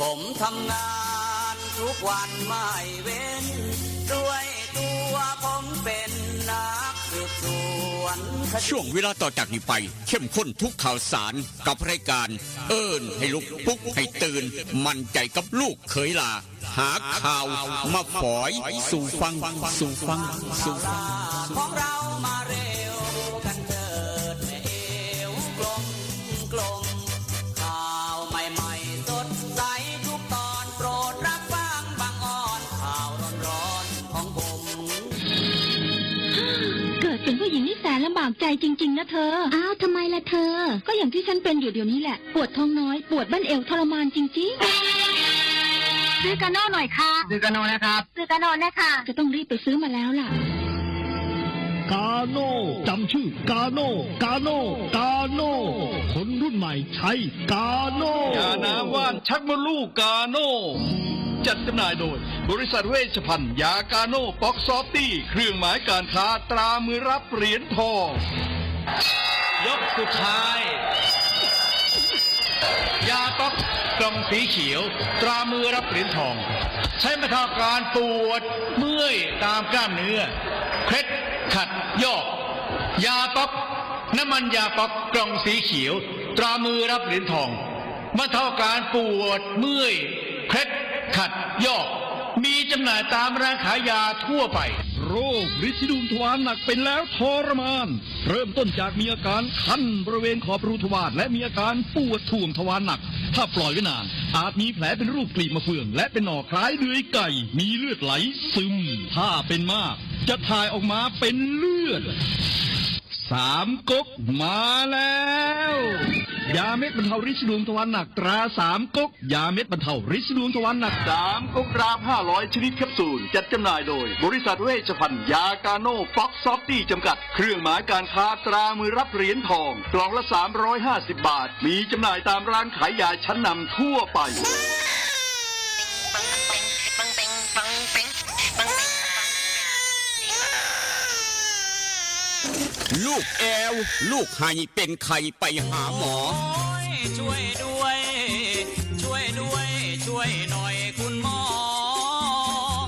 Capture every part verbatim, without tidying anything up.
ผมทำงานทุกวันไม่เว้น ด้วยตัวผมเป็นนักสืบสวนคดี ช่วงเวลาต่อจากนี้ไป เข้มข้นทุกข่าวสารกับรายการ เอิ้นให้ลุก ปลุกให้ตื่น มั่นใจกับลูกเขยหล้า หาข่าวมาฝอยสู่ฟัง สู่ฟัง สู่ฟัง ของเรามาเร็วกันเถิดแม่เอวกลมกลม ข่าวใหม่ๆสดใสทุกตอน โปรดรับฟังบางออน ข่าวร้อนๆของผม เกิดเป็นผู้หญิงนี่แสนลำบากใจจริงๆนะเธอ อ้าว ทำไมล่ะเธอ ก็อย่างที่ฉันเป็นอยู่เดี๋ยวนี้แหละ ปวดท้องน้อย ปวดบั้นเอวทรมานจริงๆ ซื้อกาโน่หน่อยค่ะ ซื้อกาโน่นะครับ ซื้อกาโน่นะคะ จะต้องรีบไปซื้อมาแล้วล่ะ กาโน่ จำชื่อกาโน่ กาโน่ กาโน่ คนรุ่นใหม่ใช้กาโน่ ยาน้ำว่านชักมดลูกกาโน่ จัดจำหน่ายโดย บริษัทเวชภัณฑ์ยากาโน่ป๊อกซอฟตี้ เครื่องหมายการค้าตรามือรับเหรียญทอง ยกสุดท้าย ยาป๊อกกล่องสีเขียว ตรามือรับเหรียญทอง ใช้บรรเทาอาการปวดเมื่อยตามกล้ามเนื้อ เคล็ดขัดยอก ยาป๊อก น้ำมันยาป๊อกกล่องสีเขียว ตรามือรับเหรียญทอง บรรเทาอาการปวดเมื่อย เคล็ดขัดยอก มีจำหน่ายตามร้านขายยาทั่วไป โรคริดสีดวงทวารหนักเป็นแล้วทรมาน เริ่มต้นจากมีอาการคันบริเวณขอบรูทวาร และมีอาการปวดถ่วงทวารหนัก ถ้าปล่อยไว้นาน อาจมีแผลเป็นรูปกลีบมะเฟือง และเป็นหนองคล้ายเดือยไก่ มีเลือดไหลซึม ถ้าเป็นมาก จะถ่ายออกมาเป็นเลือด สามก๊กมาแล้ว ยาเม็ดบรรเทาริดสีดวงทวารหนักตราสามก๊ก ยาเม็ดบรรเทาริดสีดวงทวารหนัก สามก๊กรามห้าร้อยชนิดแคปซูล จัดจำหน่ายโดย บริษัทเวชภัณฑ์ยากาโน่ป๊อกซอฟตี้จำกัด เครื่องหมายการค้าตรามือรับเหรียญทอง กล่องละสามร้อยห้าสิบบาท มีจำหน่ายตามร้านขายยาชั้นนำทั่วไป ลูกแอว ลูกไห้เป็นไข้ไปหาหมอ โอ้ย ช่วยด้วย ช่วยด้วย ช่วยหน่อยคุณหมอ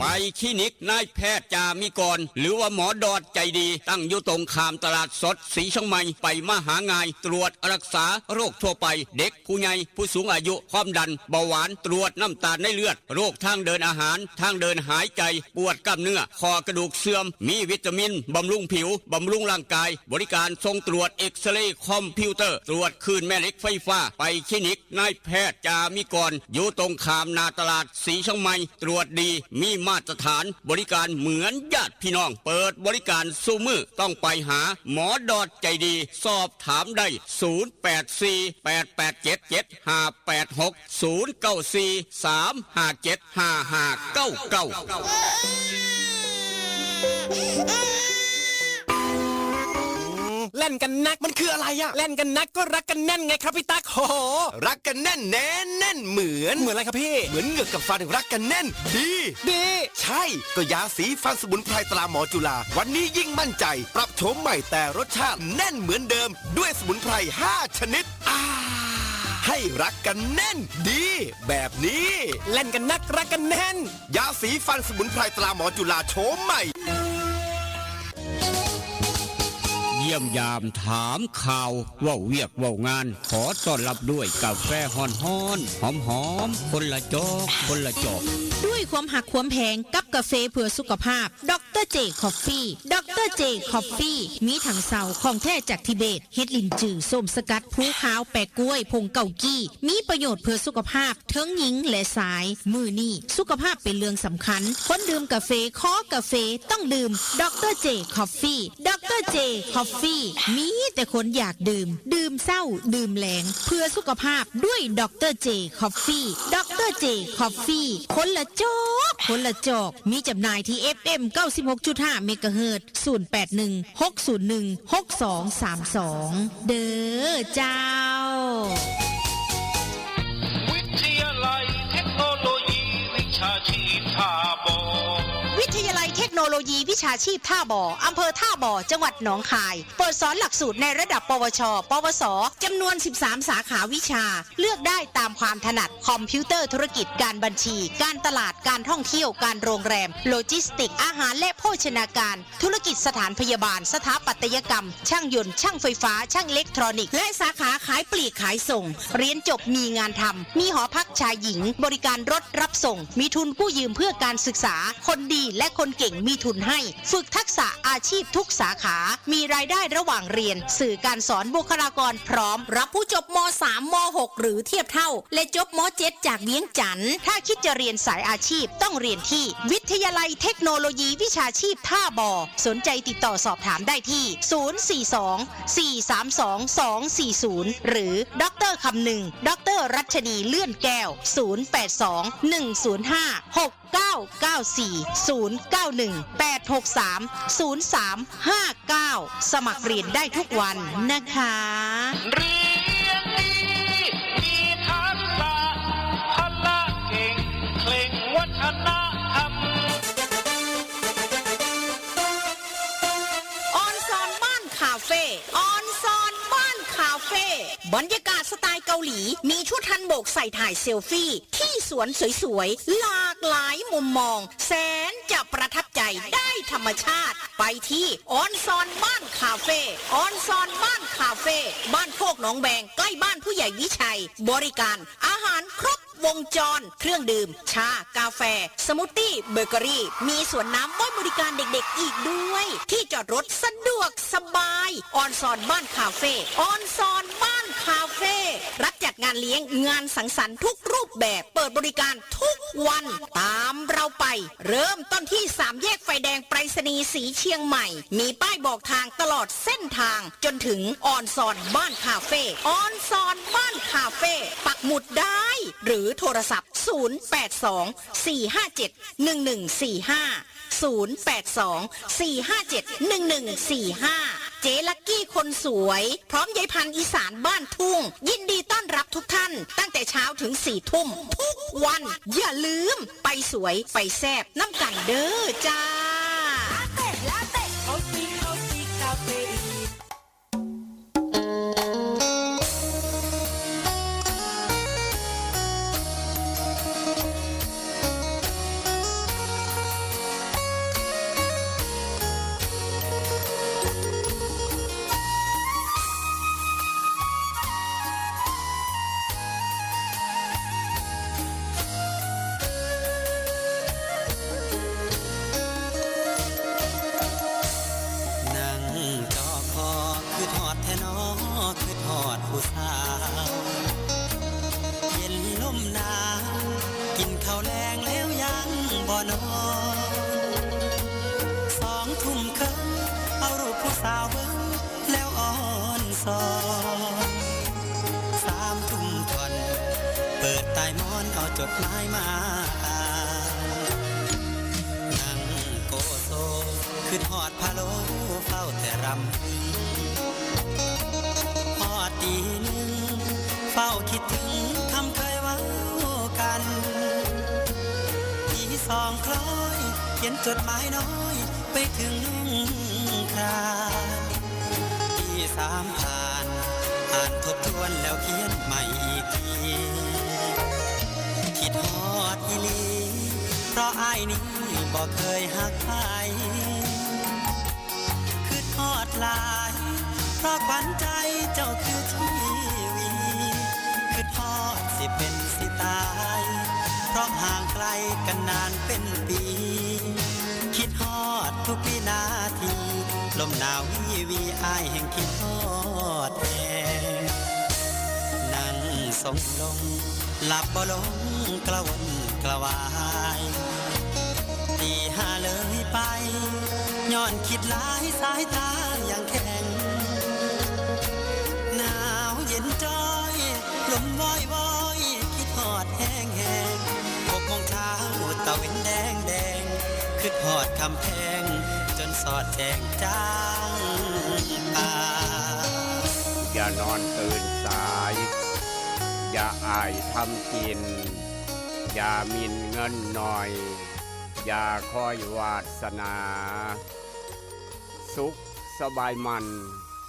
ไปคลินิกนายแพทย์จามิกร หรือว่าหมอดอดใจดี ตั้งอยู่ตรงข้ามตลาดสดศรีเชียงใหม่ ไปมาหาง่าย ตรวจรักษาโรคทั่วไป เด็ก ผู้ใหญ่ ผู้สูงอายุ ความดัน เบาหวาน ตรวจน้ำตาลในเลือด โรคทางเดินอาหาร ทางเดินหายใจ ปวดกล้ามเนื้อ ข้อกระดูกเสื่อม มีวิตามิน บำรุงผิว บำรุงร่างกาย บริการส่งตรวจเอ็กซเรย์คอมพิวเตอร์ ตรวจคลื่นแม่เหล็กไฟฟ้า ไปคลินิกนายแพทย์จามิกร อยู่ตรงข้ามหน้าตลาดศรีเชียงใหม่ ตรวจดี มีมาตรฐาน บริการเหมือนญาติพี่น้อง เปิดบริการซุมื้อ ต้องไปหาหมอดอดใจดี สอบถามได้ ศูนย์แปดสี่ แปดแปดเจ็ด เจ็ดห้าแปดหก ศูนย์เก้าสี่ สามห้าเจ็ด ห้าห้าเก้าเก้า แล่นกันนักมันคืออะไรอะ แล่นกันนักก็รักกันแน่นไงครับพี่ตั๊ก โห รักกันแน่นแน่นแน่นเหมือน เหมือนอะไรครับพี่ เหมือนเหงือกกับฟันรักกันแน่น ดี ดี ใช่ ก็ยาสีฟันสมุนไพรตราหมอจุฬา วันนี้ยิ่งมั่นใจ ปรับโฉมใหม่แต่รสชาติแน่นเหมือนเดิม ด้วยสมุนไพรห้าชนิด อ่า ให้รักกันแน่น ดี แบบนี้ แล่นกันนักรักกันแน่น ยาสีฟันสมุนไพรตราหมอจุฬาโฉมใหม่ เยี่ยมยามถามข่าว เว้าเวียกเว้างาน ขอต้อนรับด้วยกาแฟฮ้อนๆ หอมๆ คนละจอก คนละจอก ด้วยความหักความแพงกับกาแฟเพื่อสุขภาพ ดอกเตอร์เจคอฟฟี่ ดอกเตอร์เจคอฟฟี่ มีถังเซาของแท้จากทิเบต เห็ดหลิ้นจื่อ ส้มสกัด ภูขาว แปะกล้วย ผงเกากี้ มีประโยชน์เพื่อสุขภาพ เทิงหญิงและชาย มื้อนี้สุขภาพเป็นเรื่องสำคัญ คนดื่มกาแฟ คอกาแฟ ต้องดื่ม ดอกเตอร์เจคอฟฟี่ ดอกเตอร์เจคอฟฟี่ มีแต่คนอยากดื่ม ดื่มเช้า ดื่มแลง เพื่อสุขภาพด้วย ดอกเตอร์เจคอฟฟี่ ดอกเตอร์เจคอฟฟี่ คนละจอก คนละจอก มีจำหน่ายที่ เอฟเอ็ม เก้าสิบหกจุดห้า เมกะเฮิรตซ์ ศูนย์แปดหนึ่ง หกศูนย์หนึ่ง หกสองสามสอง เด้อเจ้า วิทยาลัยเทคโนโลยีวิชาชีพท่าบ่อ วิทยาลัยเทคโน โนโลยีวิชาชีพท่าบ่อ อำเภอท่าบ่อ จังหวัดหนองคาย เปิดสอนหลักสูตรในระดับ ปวช ปวส จำนวน สิบสาม สาขาวิชา เลือกได้ตามความถนัด คอมพิวเตอร์ธุรกิจ การบัญชี การตลาด การท่องเที่ยว การโรงแรม โลจิสติกส์ อาหารและโภชนาการ ธุรกิจสถานพยาบาล สถาปัตยกรรม ช่างยนต์ ช่างไฟฟ้า ช่างอิเล็กทรอนิกส์ และสาขาขายปลีกขายส่ง เรียนจบมีงานทำ มีหอพักชายหญิง บริการรถรับส่ง มีทุนกู้ยืมเพื่อการศึกษา คนดีและคนเก่งมีทุนให้ ฝึกทักษะอาชีพทุกสาขา มีรายได้ระหว่างเรียน สื่อการสอนบุคลากรพร้อม รับผู้จบ ม.สาม ม.หก หรือเทียบเท่า และจบ ม.เจ็ด จากเวียงจันทน์ ถ้าคิดจะเรียนสายอาชีพต้องเรียนที่วิทยาลัยเทคโนโลยีวิชาชีพท่าบ่อ สนใจติดต่อสอบถามได้ที่ ศูนย์สี่สอง สี่สามสอง สองสี่ศูนย์ หรือ ดอกเตอร์คำนึง ดอกเตอร์รัชนีเลื่อนแก้ว ศูนย์แปดสอง หนึ่งศูนย์ห้า หกเก้าเก้าสี่ ศูนย์เก้าหนึ่ง แปดหกสาม ศูนย์สามห้าเก้า สมัครเรียนได้ทุกวันนะคะ เรียนดี มีทักษะ พละเก่ง เคร่งวัฒนธรรม ออนซอนบ้านคาเฟ่ ออนซอนบ้านคาเฟ่ บรรยากาศสไตล์เกาหลี มีชุดฮันบกใส่ถ่ายเซลฟี่ ที่สวนสวยๆ หลากหลายมุมมอง แสนจะประทับใจ ได้ธรรมชาติ ไปที่ออนซอนบ้านคาเฟ่ ออนซอนบ้านคาเฟ่ บ้านโคกหนองแบง ใกล้บ้านผู้ใหญ่วิชัย บริการอาหารครบวงจร เครื่องดื่ม ชา กาแฟ สมูทตี้ เบเกอรี่ มีสวนน้ำไว้บริการเด็กๆ อีกด้วย ที่จอดรถสะดวกสบาย ออนซอนบ้านคาเฟ่ ออนซอนบ้านคาเฟ่ รับจัดงานเลี้ยง งานสังสรรค์ทุกรูปแบบ เปิดบริการทุกวัน ตามเราไป เริ่มต้นที่สามแยกไฟแดงไปรษณีย์สีเชียงใหม่ มีป้ายบอกทางตลอดเส้นทาง จนถึงออนซอนบ้านคาเฟ่ ออนซอนบ้านคาเฟ่ ปักหมุดได้ หรือโทรศัพท์ ศูนย์แปดสอง สี่ห้าเจ็ด หนึ่งหนึ่งสี่ห้า ศูนย์แปดสอง สี่ห้าเจ็ด หนึ่งหนึ่งสี่ห้า เจ๊ลักกี้คนสวย พร้อมยายพันธุ์อีสานบ้านทุ่ง ยินดีต้อนรับทุกท่าน ตั้งแต่เช้าถึงสี่ทุ่ม ทุกวัน อย่าลืม ไปสวย ไปแซ่บ นำกันเด้อจ้า ลาเต้ ลาเต้ เขาสิ เขาสิ คาเฟอีน นั่งจ่อคอ คิดฮอดแท้น้อ คิดฮอดผู้สาว เย็นลมหนาว กินข้าวแลงแล้วยังบ่นอน สองทุ่มครึ่ง เอารูปผู้สาวเบิ่ง แล้วอ่อนซอน สามทุ่มท่อน เปิดใต้หมอนเอาจดหมายมาอ่าน นั่งโกโซ คิดฮอดพะโล้ เฝ้าแต่รำพึง ฮอดตีหนึ่ง เฝ้าคิดถึงคำเคยเว้ากัน ตีสองคล้อย เขียนจดหมายน้อย ไปถึงน้องครา ตีสามผ่าน อ่านทบทวนแล้วเขียนใหม่อีกที คิดฮอดอีหลี เพราะอ้ายนี้บ่เคยฮักใคร คิดฮอดหลาย เพราะขวัญใจเจ้าคือทีวี คิดฮอดสิเป็นสิตาย เพราะห่างไกลกันนานเป็นปี คิดฮอดทุกวินาที ลมหนาววีวี อ้ายแห่งคิดฮอดแฮง นั่งทรงลง หลับบ่ลงกระวนกระวาย ตีห้าเลยไป ย้อนคิดหลายสายตายังแข็ง หนาวเย็นจ้อย ลมวอยวอย คิดฮอดแฮงแฮง หกโมงเช้าตะเว็นแดงแดง คิดฮอดคำแพง จนสอดแจ้งจางป่า อย่านอนตื่นสาย อย่าอ่ายทำกิน อย่าหมิ่นเงินหน่อย อย่าคอยวาสนา สุขสบายมัน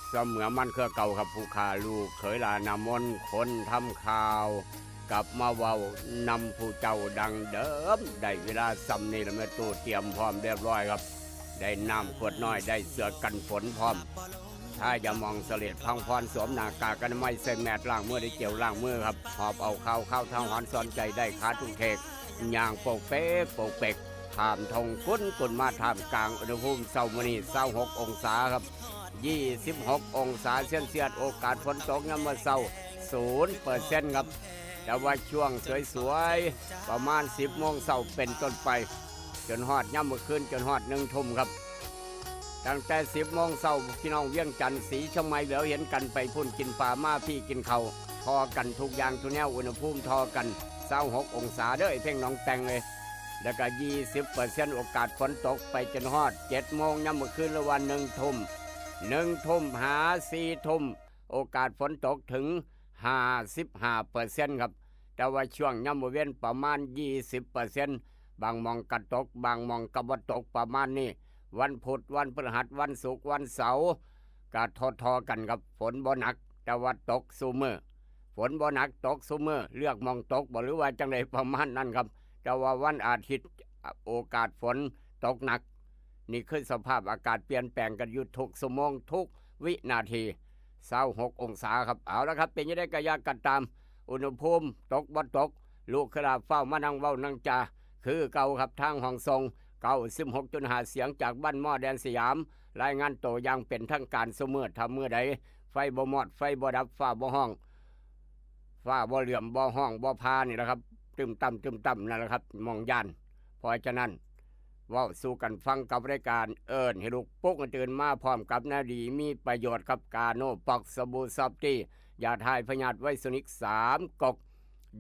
เสมือมันเครือเก่าครับผู้ข้าลูกเขยหลานนามนคนทำข่าว กลับมาเว้านำผู้เจ้าดังเดิม ได้เวลาส่ำนี้แล้วแม่ตู้เตรียมพร้อมเรียบร้อยครับ ได้น้ำขวดน้อย ได้เสื้อกันฝนพร้อม ถ้าจะมองเสลดพังพรสวมหน้ากากอนามัยใส่แมสล้างมือได้เจลล้างมือครับ หอบเอาข่าวข่าวทางหอนสอนใจได้ขาทุกเทกย่างโปกเปกโปกเปก ข้ามทงกุ้นกุ้นมาท่ามกลางอุณหภูมิเช้ามื้อนี้ซาวหกองศาครับ ยี่สิบหกองศาเซลเซียส โอกาสฝนตกยามมื้อเช้าศูนย์เปอร์เซ็นต์ครับ แต่ว่าช่วงสวยๆ ประมาณสิบโมงเช้าเป็นต้นไป จนฮอดยามมื้อคืน จนฮอดหนึ่งทุ่มครับ ตั้งแต่สิบโมงเช้าพี่น้องเวียงจันทน์ศรีเชียงใหม่เหลียวเห็นกันไปพุ่นกินปลามาพี่กินข้าวทอกันทุกอย่างทุกแนวอุณหภูมิทอกันซาวหกองศาเด้อไอ้เพ่งน้องแต่งเลย แล้วก็ยี่สิบเปอร์เซ็นต์โอกาสฝนตกไปจนฮอดเจ็ดโมงยามมื้อคืนหรือว่าหนึ่งทุ่ม หนึ่งทุ่มหาสี่ทุ่ม โอกาสฝนตกถึงห้าสิบห้าเปอร์เซ็นต์ครับ แต่ว่าช่วงยามมื้อเว็นประมาณยี่สิบเปอร์เซ็นต์ บางหม่องกะตก บางหม่องกะบ่ตกประมาณนี้ วันพุธ วันพฤหัส วันศุกร์ วันเสาร์กะทอๆกันครับ ฝนบ่หนัก แต่ว่าตกซุมื้อ ฝนบ่หนักตกซุมื้อ เลือกหม่องตกบ่หรือว่าจั่งใดประมาณนั้นครับ แต่ว่าวันอาทิตย์โอกาสฝนตกหนัก นี่คือสภาพอากาศเปลี่ยนแปลงกันอยู่ทุกชั่วโมงทุกวินาทีซาวหกองศาครับ เอาละครับ เป็นจั่งใดกะอย่ากะตาม อุณหภูมิตกบ่ตก ลูกคือลาฟ้าวมานั่งเว้านั่งจา คือเก่าครับ ทางห้องส่ง เก้าสิบหกจุดห้า เสียงจากบ้านหม้อแดนสยาม รายงานโตอย่างเป็นทางการซุมื้อ ถ้ามื้อใดไฟบ่มอด ไฟบ่ดับ ฟ้าบ่ฮ้อง ฟ้าบ่เหลื่อม บ่ฮ้อง บ่ผ่านี่แหละครับ ตึมตั้มตึมตั้มนั่นแหละครับ หม่องย่าน เพราะฉะนั้น เว้าสู่กันฟังกับรายการเอิ้นให้ลูกปลุกให้ตื่นมาพร้อมกับแนวดีมีประโยชน์ครับ กาโนป๊อก สบู่ซอฟตี้ ยาถ่ายพยาธิไวสนิกสามก๊ก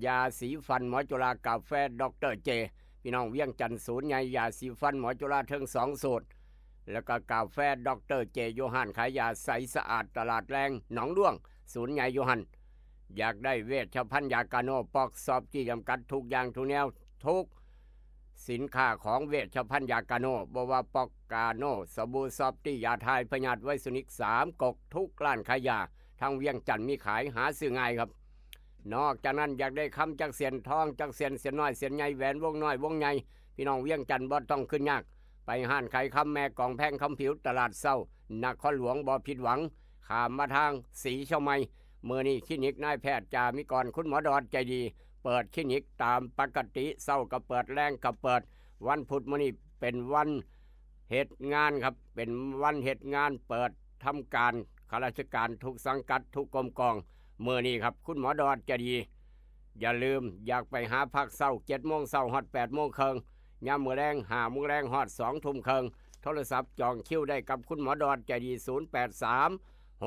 ยาสีฟันหมอจุฬา กาแฟด็อกเตอร์เจ พี่น้องเวียงจันทน์ศูนย์ใหญ่ยาสีฟันหมอจุฬาเทิงสองสูตร แล้วก็กาแฟด็อกเตอร์เจ อยู่ห้านขายยาใสสะอาดตลาดแลงหนองด้วง ศูนย์ใหญ่อยู่หั่น อยากได้เวชภัณฑ์ยากาโนป๊อก ซอฟตี้ จำกัดทุกอย่างทุกแนว ทุกสินค้าของเวชภัณฑ์ยากาโน บ่ว่าป๊อก กาโน สบู่ซอฟตี้ ยาถ่ายพยาธิไวสนิกสามก๊ก ทุกร้านขายยา ทั้งเวียงจันทน์มีขาย หาซื้อง่ายครับ นอกจากนั้นอยากได้คำจักเส้น ทองจักเส้น เส้นน้อยเส้นใหญ่ แหวนวงน้อยวงใหญ่ พี่น้องเวียงจันทน์บ่ต้องขึ้นยาก ไปห้านขายคำแม่กองแพง คำผิว ตลาดเช้า นครหลวง บ่ผิดหวัง ข้ามมาทางศรีเชียงใหม่ มื้อนี้คลินิกนายแพทย์จามิกร คุณหมอดอดใจดี เปิดคลินิกตามปกติ เช้าก็เปิด แลงก็เปิด วันพุธมื้อนี้เป็นวันเฮ็ดงานครับ เป็นวันเฮ็ดงาน เปิดทำการ ข้าราชการทุกสังกัดทุกกรมกอง มื้อนี้ครับ คุณหมอดอดใจดี อย่าลืม อยากไปหาพักเช้า เจ็ดโมงเช้าฮอดแปดโมงครึ่ง ยามมื้อแลง ห้าโมงแลงฮอดสองทุ่มครึ่ง โทรศัพท์จองคิวได้กับคุณหมอดอดใจดี ศูนย์แปดสาม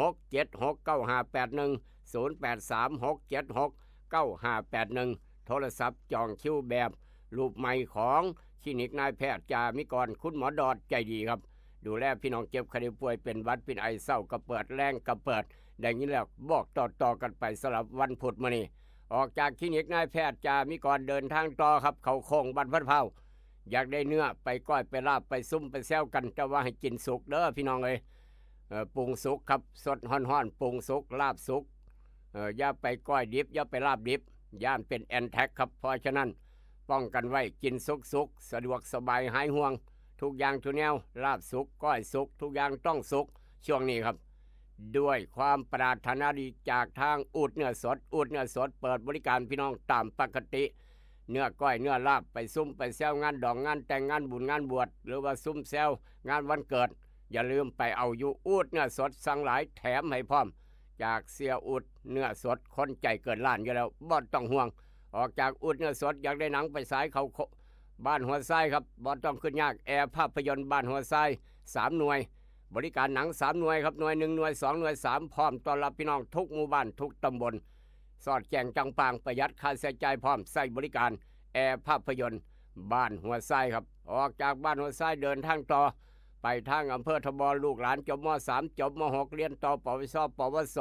หกเจ็ดหก เก้าห้าแปดหนึ่ง ศูนย์แปดสาม หกเจ็ดหก เก้าห้าแปดหนึ่ง โทรศัพท์จองคิวแบบรูปใหม่ของคลินิกนายแพทย์จามิกร คุณหมอดอดใจดีครับ ดูแลพี่น้องเจ็บไข้ได้ป่วย เป็นหวัดเป็นไอ เช้าก็เปิด แลงก็เปิด ได้ยินแล้วบอกต่อๆกันไปสำหรับวันพุธมื้อนี้ ออกจากคลินิกนายแพทย์จามิกร เดินทางต่อครับ เข้าโค้งบ้านพัดพร้าว อยากได้เนื้อไปก้อยไปลาบไปซุ่มไปแซวกัน แต่ว่าให้กินสุกเด้อพี่น้องเอ้ย เอ่อ ปรุงสุกครับ สดฮ้อนๆ ปรุงสุก ลาบสุก เอ่อ อย่าไปก้อยดิบ อย่าไปลาบดิบ ย่านเป็นแอนแท็กครับ เพราะฉะนั้นป้องกันไว้ กินสุกๆ สะดวกสบาย หายห่วง ทุกอย่างทุกแนว ลาบสุก ก้อยสุก ทุกอย่างต้องสุก ช่วงนี้ครับ ด้วยความปรารถนาดีจากทางอูดเนื้อสด อูดเนื้อสดเปิดบริการพี่น้องตามปกติ เนื้อก้อยเนื้อลาบ ไปซุ่มไปแซวงานดองงานแต่งงานบุญงานบวช หรือว่าซุ่มแซวงานวันเกิด อย่าลืมไปเอาอยู่อูดเนื้อสด สั่งหลายแถมให้พร้อม จากเสียอูดเนื้อสด คนใจเกินล้านอยู่แล้ว บ่ต้องห่วง ออกจากอูดเนื้อสด อยากได้หนังไปฉายเขาโค บ้านหัวทรายครับ บ่ต้องขึ้นยาก แอร์ภาพยนตร์บ้านหัวทราย สามหน่วย บริการหนังสามหน่วยครับ หน่วยหนึ่ง หน่วยสอง หน่วยสาม พร้อมต้อนรับพี่น้องทุกหมู่บ้านทุกตำบล สอดแจ้งจังปาง ประหยัดค่าใช้จ่ายพร้อม ใช้บริการแอร์ภาพยนตร์บ้านหัวทรายครับ ออกจากบ้านหัวทราย เดินทางต่อ ไปทางอำเภอทบ ลูกหลานจบ ม.สาม จบ ม.หก เรียนต่อ ปวช ปวส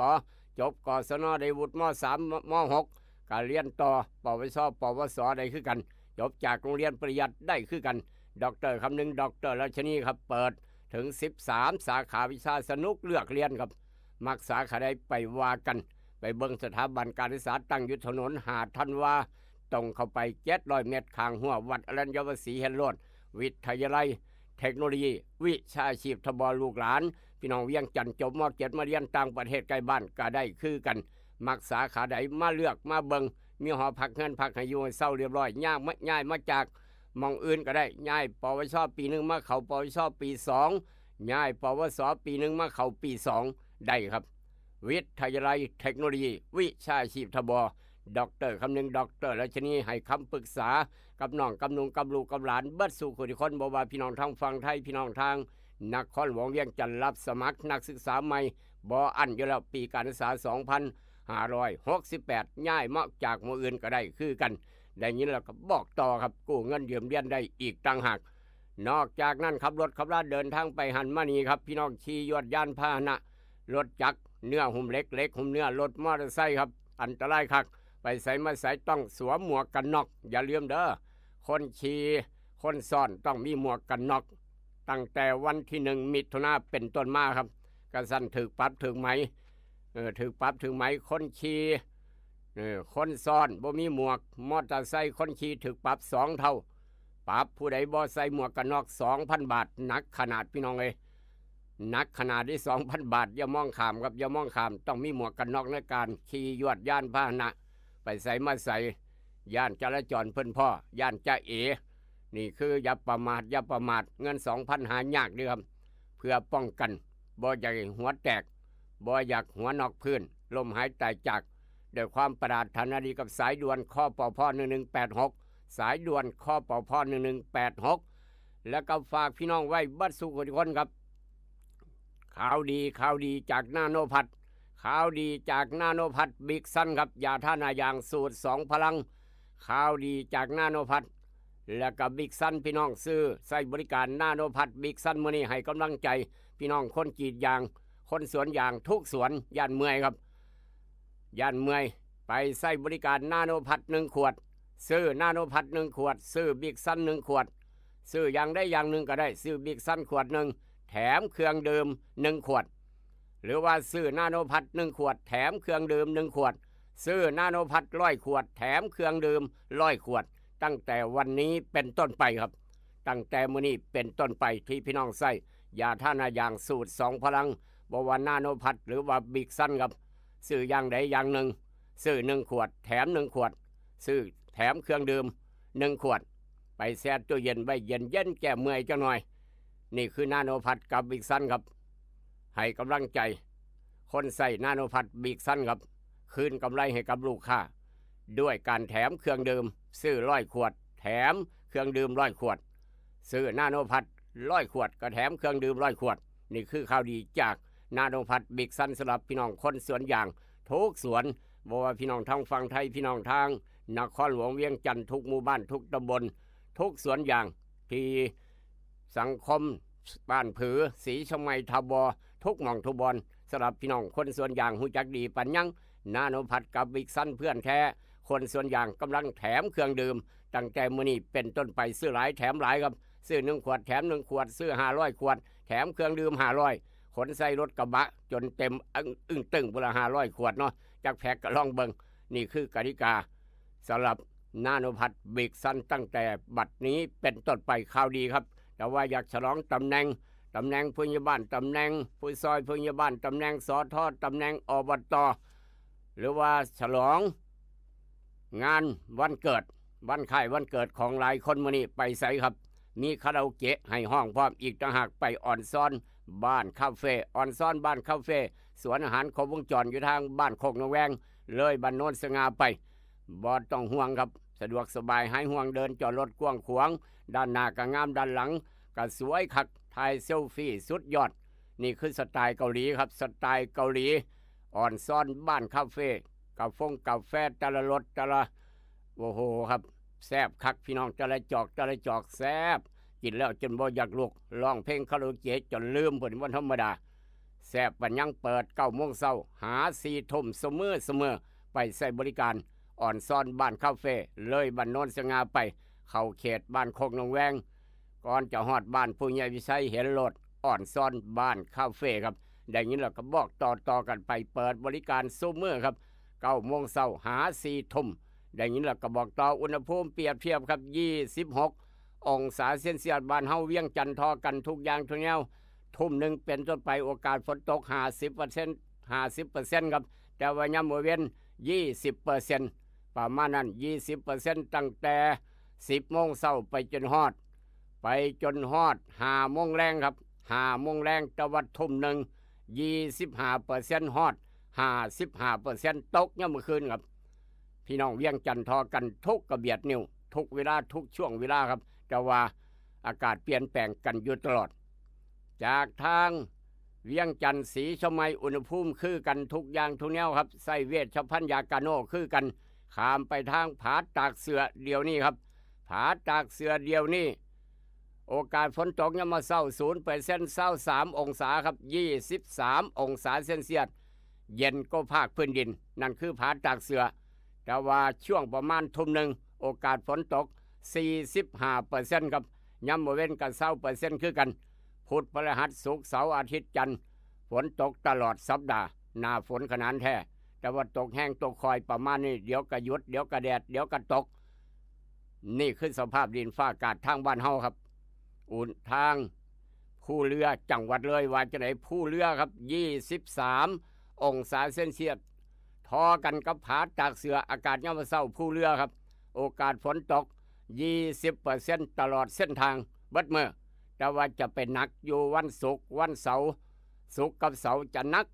จบ กศน ได้วุฒิ ม.สาม ม.หก ก็เรียนต่อ ปวช ปวส ได้คือกัน จบจากโรงเรียนปริยัติได้คือกัน ดอกเตอร์คำนึง ดอกเตอร์ราชนีครับ เปิดถึง สิบสาม สาขาวิชา สนุกเลือกเรียนครับ มักสาขาใดไปว่ากัน ไปเบิ่งสถาบันการศึกษา ตั้งอยู่ถนนห้าธันวา ตรงเข้าไป เจ็ดร้อยเมตร ข้างหัววัดอรัญญประศรี เห็นโลด วิทยาลัยเทคโนโลยีวิชาชีพ ทบ ลูกหลาน พี่น้องเวียงจันทน์ จบ ม.เจ็ด มาเรียนต่างประเทศใกล้บ้านก็ได้คือกัน มักสาขาใดมาเลือกมาเบิ่ง มีหอพักเฮือนพักให้อยู่ให้เซาเรียบร้อย ย้ายมา ย้ายมาจากหม่องอื่นก็ได้ ย้าย ปวช ปีหนึ่งมาเข้า ปวช ปีสอง ย้าย ปวส ปีหนึ่งมาเข้าปีสอง ได้ครับ วิทยาลัยเทคโนโลยีวิชาชีพ ทบ ดอกเตอร์คำนึง ดอกเตอร์ราชนี ให้คำปรึกษากับน้องกับนุ่งกับลูกกับหลาน เบิดสู่คนทุกคน บ่ว่าพี่น้องทางฝั่งไทย พี่น้องทางนครหลวงเวียงจันทน์ รับสมัครนักศึกษาใหม่ บ่อั้นอยู่แล้ว ปีการศึกษา สองพันห้าร้อยหกสิบแปด ย้ายมาจากหม่องอื่นก็ได้คือกัน ได้ยินแล้วก็บอกต่อครับ กู้เงินยืมเรียนได้อีกต่างหาก นอกจากนั้นครับ รถขับลาเดินทางไปหั้นมานี่ครับ พี่น้องขี่ยวดยานพาหนะ รถจักร เนื้อหุ้มเหล็ก เหล็กหุ้มเนื้อ รถมอเตอร์ไซค์ครับ อันตรายคัก ไปไสมาไสต้องสวมหมวกกันน็อก อย่าลืมเด้อ คนขี่ คนซ้อนต้องมีหมวกกันน็อก ตั้งแต่วันที่หนึ่ง มิถุนาเป็นต้นมาครับ กะซั้นถืกปรับถืกไหม เออ ถืกปรับถืกไหม คนขี่ เออ คนซ้อนบ่มีหมวก มอเตอร์ไซค์คนขี่ถืกปรับสองเท่า ปรับผู้ใดบ่ใส่หมวกกันน็อก สองพันบาท หนักขนาด พี่น้องเอ้ย หนักขนาดที่ สองพันบาท อย่ามองข้ามครับ อย่ามองข้าม ต้องมีหมวกกันน็อกในการขี่ยวดยานพาหนะ ไปไสมาไส ย่านจราจรเพิ่นพ้อ ย่านจะเอ นี่คืออย่าประมาท อย่าประมาท เงิน สองพัน หายากเด้อครับ เพื่อป้องกัน บ่อยากให้หัวแตก บ่อยากหัวน็อกพื้น ล้มหายตายจาก ด้วยความปรารถนาดีกับสายด่วน คปพ หนึ่งหนึ่งแปดหก สายด่วน คปพ หนึ่งหนึ่งแปดหก แล้วก็ฝากพี่น้องไว้เบิดสู่คนทุกคนครับ ข่าวดี ข่าวดีจากนาโนพัท ข่าวดีจากนาโนพัท บิ๊กซันครับ ยาทาหน้ายางสูตรสองพลัง ข่าวดีจากนาโนพัท แล้วก็บิ๊กซัน พี่น้องซื้อใช้บริการนาโนพัท บิ๊กซัน มื้อนี้ให้กำลังใจพี่น้องคนกรีดยาง คนสวนยางทุกสวน ย่านเมื่อยครับ ย่านเมื่อย ไปใช้บริการนาโนพัทหนึ่งขวด ซื้อนาโนพัทหนึ่งขวด ซื้อบิ๊กซันหนึ่งขวด ซื้ออย่างใดอย่างหนึ่งก็ได้ ซื้อบิ๊กซันขวดหนึ่ง แถมเครื่องดื่มหนึ่งขวด หรือว่าซื้อนาโนพัทหนึ่งขวด แถมเครื่องดื่มหนึ่งขวด ซื้อนาโนพัทร้อยขวด แถมเครื่องดื่มร้อยขวด ตั้งแต่วันนี้เป็นต้นไปครับ ตั้งแต่มื้อนี้เป็นต้นไปที่พี่น้องใช้ยาทาหน้ายางสูตรสองพลัง บ่ว่านาโนพัทหรือว่าบิ๊กซันครับ ซื้ออย่างใดอย่างหนึ่ง ซื้อหนึ่งขวด แถมหนึ่งขวด ซื้อแถมเครื่องดื่มหนึ่งขวด ไปแช่ตู้เย็นไว้เย็นๆ แก้เมื่อยจักหน่อย นี่คือนาโนพัทกับบิ๊กซันครับ ให้กำลังใจคนใช้นาโนพัท บิ๊กซันครับ คืนกำไรให้กับลูกค้า ด้วยการแถมเครื่องดื่ม ซื้อร้อยขวด แถมเครื่องดื่มร้อยขวด ซื้อนาโนพัทร้อยขวด ก็แถมเครื่องดื่มร้อยขวด นี่คือข่าวดีจากนาโนพัท บิ๊กซัน สำหรับพี่น้องคนสวนยางทุกสวน บ่ว่าพี่น้องทางฝั่งไทย พี่น้องทางนครหลวงเวียงจันทน์ ทุกหมู่บ้าน ทุกตำบล ทุกสวนยาง ที่สังคมบ้านผือ ศรีชมัย ทบ ทุกหม่องทุกบอน สำหรับพี่น้องคนสวนยาง ฮู้จักดีปานยัง นาโนพัทกับบิ๊กซัน เพื่อนแท้ คนสวนยางกำลังแถมเครื่องดื่ม ตั้งแต่มื้อนี้เป็นต้นไป ซื้อหลายแถมหลายครับ ซื้อหนึ่งขวดแถมหนึ่งขวด ซื้อห้าร้อยขวด แถมเครื่องดื่มห้าร้อย ขนใส่รถกระบะจนเต็มอึ้งอึ้งตึงพุ้นละ ห้าร้อยขวดเนาะ จักแพ็คก็ลองเบิ่ง นี่คือกติกาสำหรับนาโนพัท บิ๊กซัน ตั้งแต่บัดนี้เป็นต้นไป ข่าวดีครับ แต่ว่าอยากฉลองตำแหน่ง ตำแหน่งผู้ใหญ่บ้าน ตำแหน่งผู้ซอยผู้ใหญ่บ้าน ตำแหน่ง สท ตำแหน่ง อบต หรือว่าฉลองงานวันเกิด วันคล้ายวันเกิดของหลายคน มื้อนี้ไปไสครับ มีคาราโอเกะให้ฮ้องพร้อมอีกต่างหาก ไปออนซอนบ้านคาเฟ่ ออนซอนบ้านคาเฟ่ สวนอาหารครบวงจรอยู่ทางบ้านโคกนกแวง เลยบ้านโนนสง่าไป บ่ต้องห่วงครับ สะดวกสบายหายห่วง เดินจอดรถกว้างขวาง ด้านหน้าก็งาม ด้านหลังก็สวยคัก ถ่ายเซลฟี่สุดยอด นี่คือสไตล์เกาหลีครับ สไตล์เกาหลี ออนซอนบ้านคาเฟ่ กาฟงกาแฟแต่ละรสแต่ละ โอ้โหครับ แซ่บคักพี่น้อง แต่ละจอกแต่ละจอกแซ่บ กินแล้วจนบ่อยากลุก ร้องเพลงคาราโอเกะจนลืมพุ้น บ่ธรรมดา แซ่บปานยัง เปิดเก้าโมงเช้า หาสี่ทุ่มเสมอเสมอ ไปใช้บริการออนซอนบ้านคาเฟ่ เลยบ้านโนนสง่าไป เข้าเขตบ้านโคกนกแวง ก่อนจะฮอดบ้านผู้ใหญ่วิชัยเห็นรถอ่อนซ้อนบ้านคาเฟ่ครับ ได้ยินแล้วก็บอกต่อๆกันไป เปิดบริการซุมื้อครับ เก้าโมงเช้าหาสี่ทุ่ม ได้ยินแล้วก็บอกต่อ อุณหภูมิเปรียบเทียบครับ ยี่สิบหกองศาเซลเซียส บ้านเฮาเวียงจันทน์ ทอกันทุกอย่างทุกแนว ทุ่มหนึ่งเป็นต้นไปโอกาสฝนตก ห้าสิบเปอร์เซ็นต์ ห้าสิบเปอร์เซ็นต์ครับ แต่ว่ายามมื้อเว็น ยี่สิบเปอร์เซ็นต์ ประมาณนั้น ยี่สิบเปอร์เซ็นต์ ตั้งแต่ สิบโมงเช้าไปจนฮอด ไปจนฮอดห้าโมงแลงครับ ห้าโมงแลง แต่ว่าทุ่มหนึ่ง ยี่สิบห้าเปอร์เซ็นต์ ฮอด ห้าสิบห้าเปอร์เซ็นต์ ตกยามมื้อคืนครับ พี่น้องเวียงจันทน์ ทอกันทุกกระเบียดนิ้ว ทุกเวลาทุกช่วงเวลาครับ แต่ว่าอากาศเปลี่ยนแปลงกันอยู่ตลอด จากทางเวียงจันทน์ ศรีเชียงใหม่ อุณหภูมิคือกันทุกอย่างทุกแนวครับ ใส่เวชภัณฑ์ยากาโน่คือกัน ข้ามไปทางผาตากเสือเดี๋ยวนี้ครับ ผาตากเสือเดี๋ยวนี้ โอกาสฝนตกยามมื้อเช้า ศูนย์เปอร์เซ็นต์ ซาวสามองศาครับ ยี่สิบสามองศาเซลเซียส เย็นกว่าภาคพื้นดิน นั่นคือผาตากเสือ แต่ว่าช่วงประมาณทุ่มหนึ่ง โอกาสฝนตก สี่สิบห้าเปอร์เซ็นต์ ครับ ยามมื้อเว็นก็ ซาวเปอร์เซ็นต์ คือกัน พุธ พฤหัส ศุกร์ เสาร์ อาทิตย์ จันทร์ ฝนตกตลอดสัปดาห์ หน้าฝนขนาดแท้ แต่ว่าตกแฮงตกค่อยประมาณนี้ เดี๋ยวก็หยุด เดี๋ยวก็แดด เดี๋ยวก็ตก นี่คือสภาพดินฟ้าอากาศทางบ้านเฮาครับ อุณ ทางภูเรือ จังหวัดเลย ว่าจั่งใด ภูเรือครับ ยี่สิบสามองศาเซลเซียส ทอกันกับผาตากเสือ อากาศยามมื้อเช้าภูเรือครับ โอกาสฝนตก ยี่สิบเปอร์เซ็นต์ ตลอดเส้นทางเบิดมื้อ แต่ว่าจะเป็นหนักอยู่วันศุกร์ วันเสาร์ ศุกร์กับเสาร์จะหนัก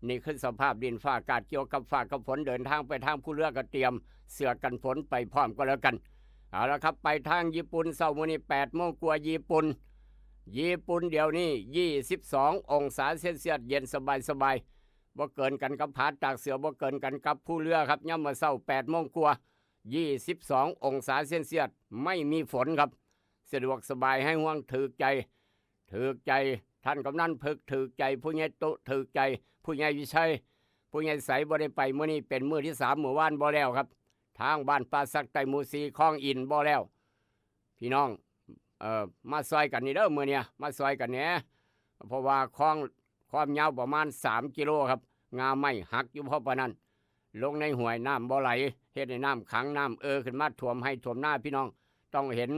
นี่คือสภาพดินฟ้าอากาศเกี่ยวกับฟ้ากับฝน เดินทางไปทางภูเรือก็เตรียมเสื้อกันฝนไปพร้อมก็แล้วกัน เอาละครับ ไปทางญี่ปุ่น เช้ามื้อนี้ แปดโมงกว่า ญี่ปุ่น ญี่ปุ่นเดี๋ยวนี้ ยี่สิบสององศาเซลเซียส เย็นสบายๆ บ่เกินกันกับผาตากเสือ บ่เกินกันกับภูเรือครับ ยามมื้อเช้า แปดโมงกว่า ยี่สิบสององศาเซลเซียส ไม่มีฝนครับ สะดวกสบาย หายห่วง ถืกใจ ถืกใจ ท่านกำนันพึก ถืกใจ ผู้ใหญ่ตุ๊ ถืกใจ ผู้ใหญ่วิชัย ผู้ใหญ่ใส บ่ได้ไปมื้อนี้ เป็นมื้อที่สาม มื้อวานบ่แล้วครับ ทางบ้านป่าสักใต้หมู่สี่ คลองอินบ่แล้ว พี่น้อง เอ่อ มาซอยกันนี่เด้อ มื้อเนี้ย มาซอยกันแหน่ เพราะว่าคลอง ความยาวประมาณ สามกิโลครับ ง่าไม้หักอยู่พอปานนั้น ลงในห้วยน้ำบ่ไหล เฮ็ดให้น้ำขัง น้ำเอ่อขึ้นมาท่วมไร่ท่วมนา พี่น้อง ต้องเห็น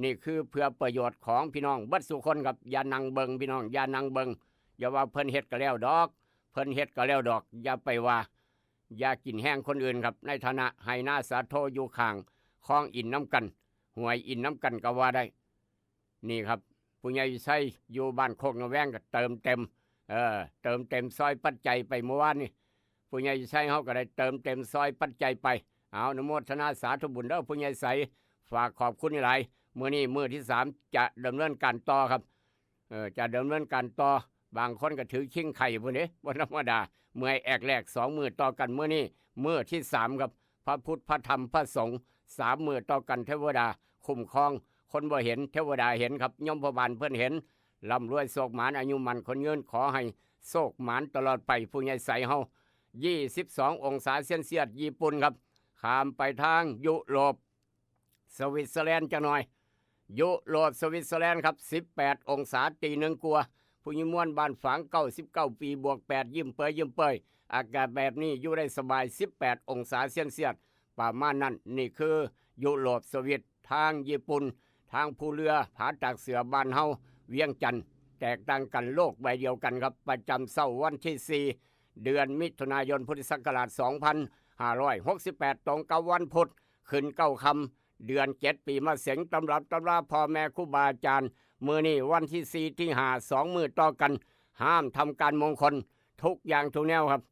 นี่คือเพื่อประโยชน์ของพี่น้องเบิดสู่คนครับ อย่านั่งเบิ่ง พี่น้อง อย่านั่งเบิ่ง อย่าว่าเพิ่นเฮ็ดก็แล้วดอก เพิ่นเฮ็ดก็แล้วดอก อย่าไปว่า อย่ากินแฮงคนอื่นครับ ในฐานะไร่นาสาโทอยู่ข้างคลองอินนำกัน ห้วยอินนำกันก็ว่าได้ นี่ครับ ผู้ใหญ่วิชัยอยู่บ้านโคกนาแวงก็เติมเต็ม เออ เติมเต็มซอยปัจจัยไปเมื่อวานนี่ ผู้ใหญ่วิชัยเฮาก็ได้เติมเต็มซอยปัจจัยไป เอาอนุโมทนาสาธุบุญเด้อ ผู้ใหญ่ใส ฝากขอบคุณหลาย มื้อนี้มื้อที่สาม จะดำเนินการต่อครับ เออ จะดำเนินการต่อ บางคนก็ถือคิงไข่พุ้นเด้ บ่ธรรมดา เมื่อยแอกแลก สองมื้อต่อกัน มื้อนี้มื้อที่สามครับ พระพุทธ พระธรรม พระสงฆ์ สามมื้อต่อกัน เทวดาคุ้มครอง คนบ่เห็น เทวดาเห็นครับ ยมพบาลเพิ่นเห็น ร่ำรวยโชคหมาน อายุมั่นขวัญยืน ขอให้โชคหมานตลอดไป ผู้ใหญ่ใสเฮา ยี่สิบสององศาเซลเซียส ญี่ปุ่นครับ ข้ามไปทางยุโรป สวิตเซอร์แลนด์จักหน่อย ยุโรป สวิตเซอร์แลนด์ครับ สิบแปดองศา ตีหนึ่งกว่า ผู้ใหญ่ม่วน บ้านฝาง เก้าสิบเก้าปี บวกแปด ยิ้มเปย ยิ้มเปย อากาศแบบนี้อยู่ได้สบาย สิบแปดองศาเซลเซียส ประมาณนั้น นี่คือยุโรป สวิต ทางญี่ปุ่น ทางภูเรือ ผาตากเสือ บ้านเฮา เวียงจันทน์ แตกต่างกัน โลกใบเดียวกันครับ ประจำเช้าวันที่สี่ เดือนมิถุนายน พุทธศักราช สองพันห้าร้อยหกสิบแปด ตรงกับวันพุธ ขึ้นเก้าค่ำ เดือนเจ็ด ปีมะเสง ตำรับตำราพ่อแม่ครูบาอาจารย์ มื้อนี้วันที่สี่ ที่ห้า สองมื้อต่อกัน ห้ามทำการมงคล ทุกอย่างทุกแนวครับ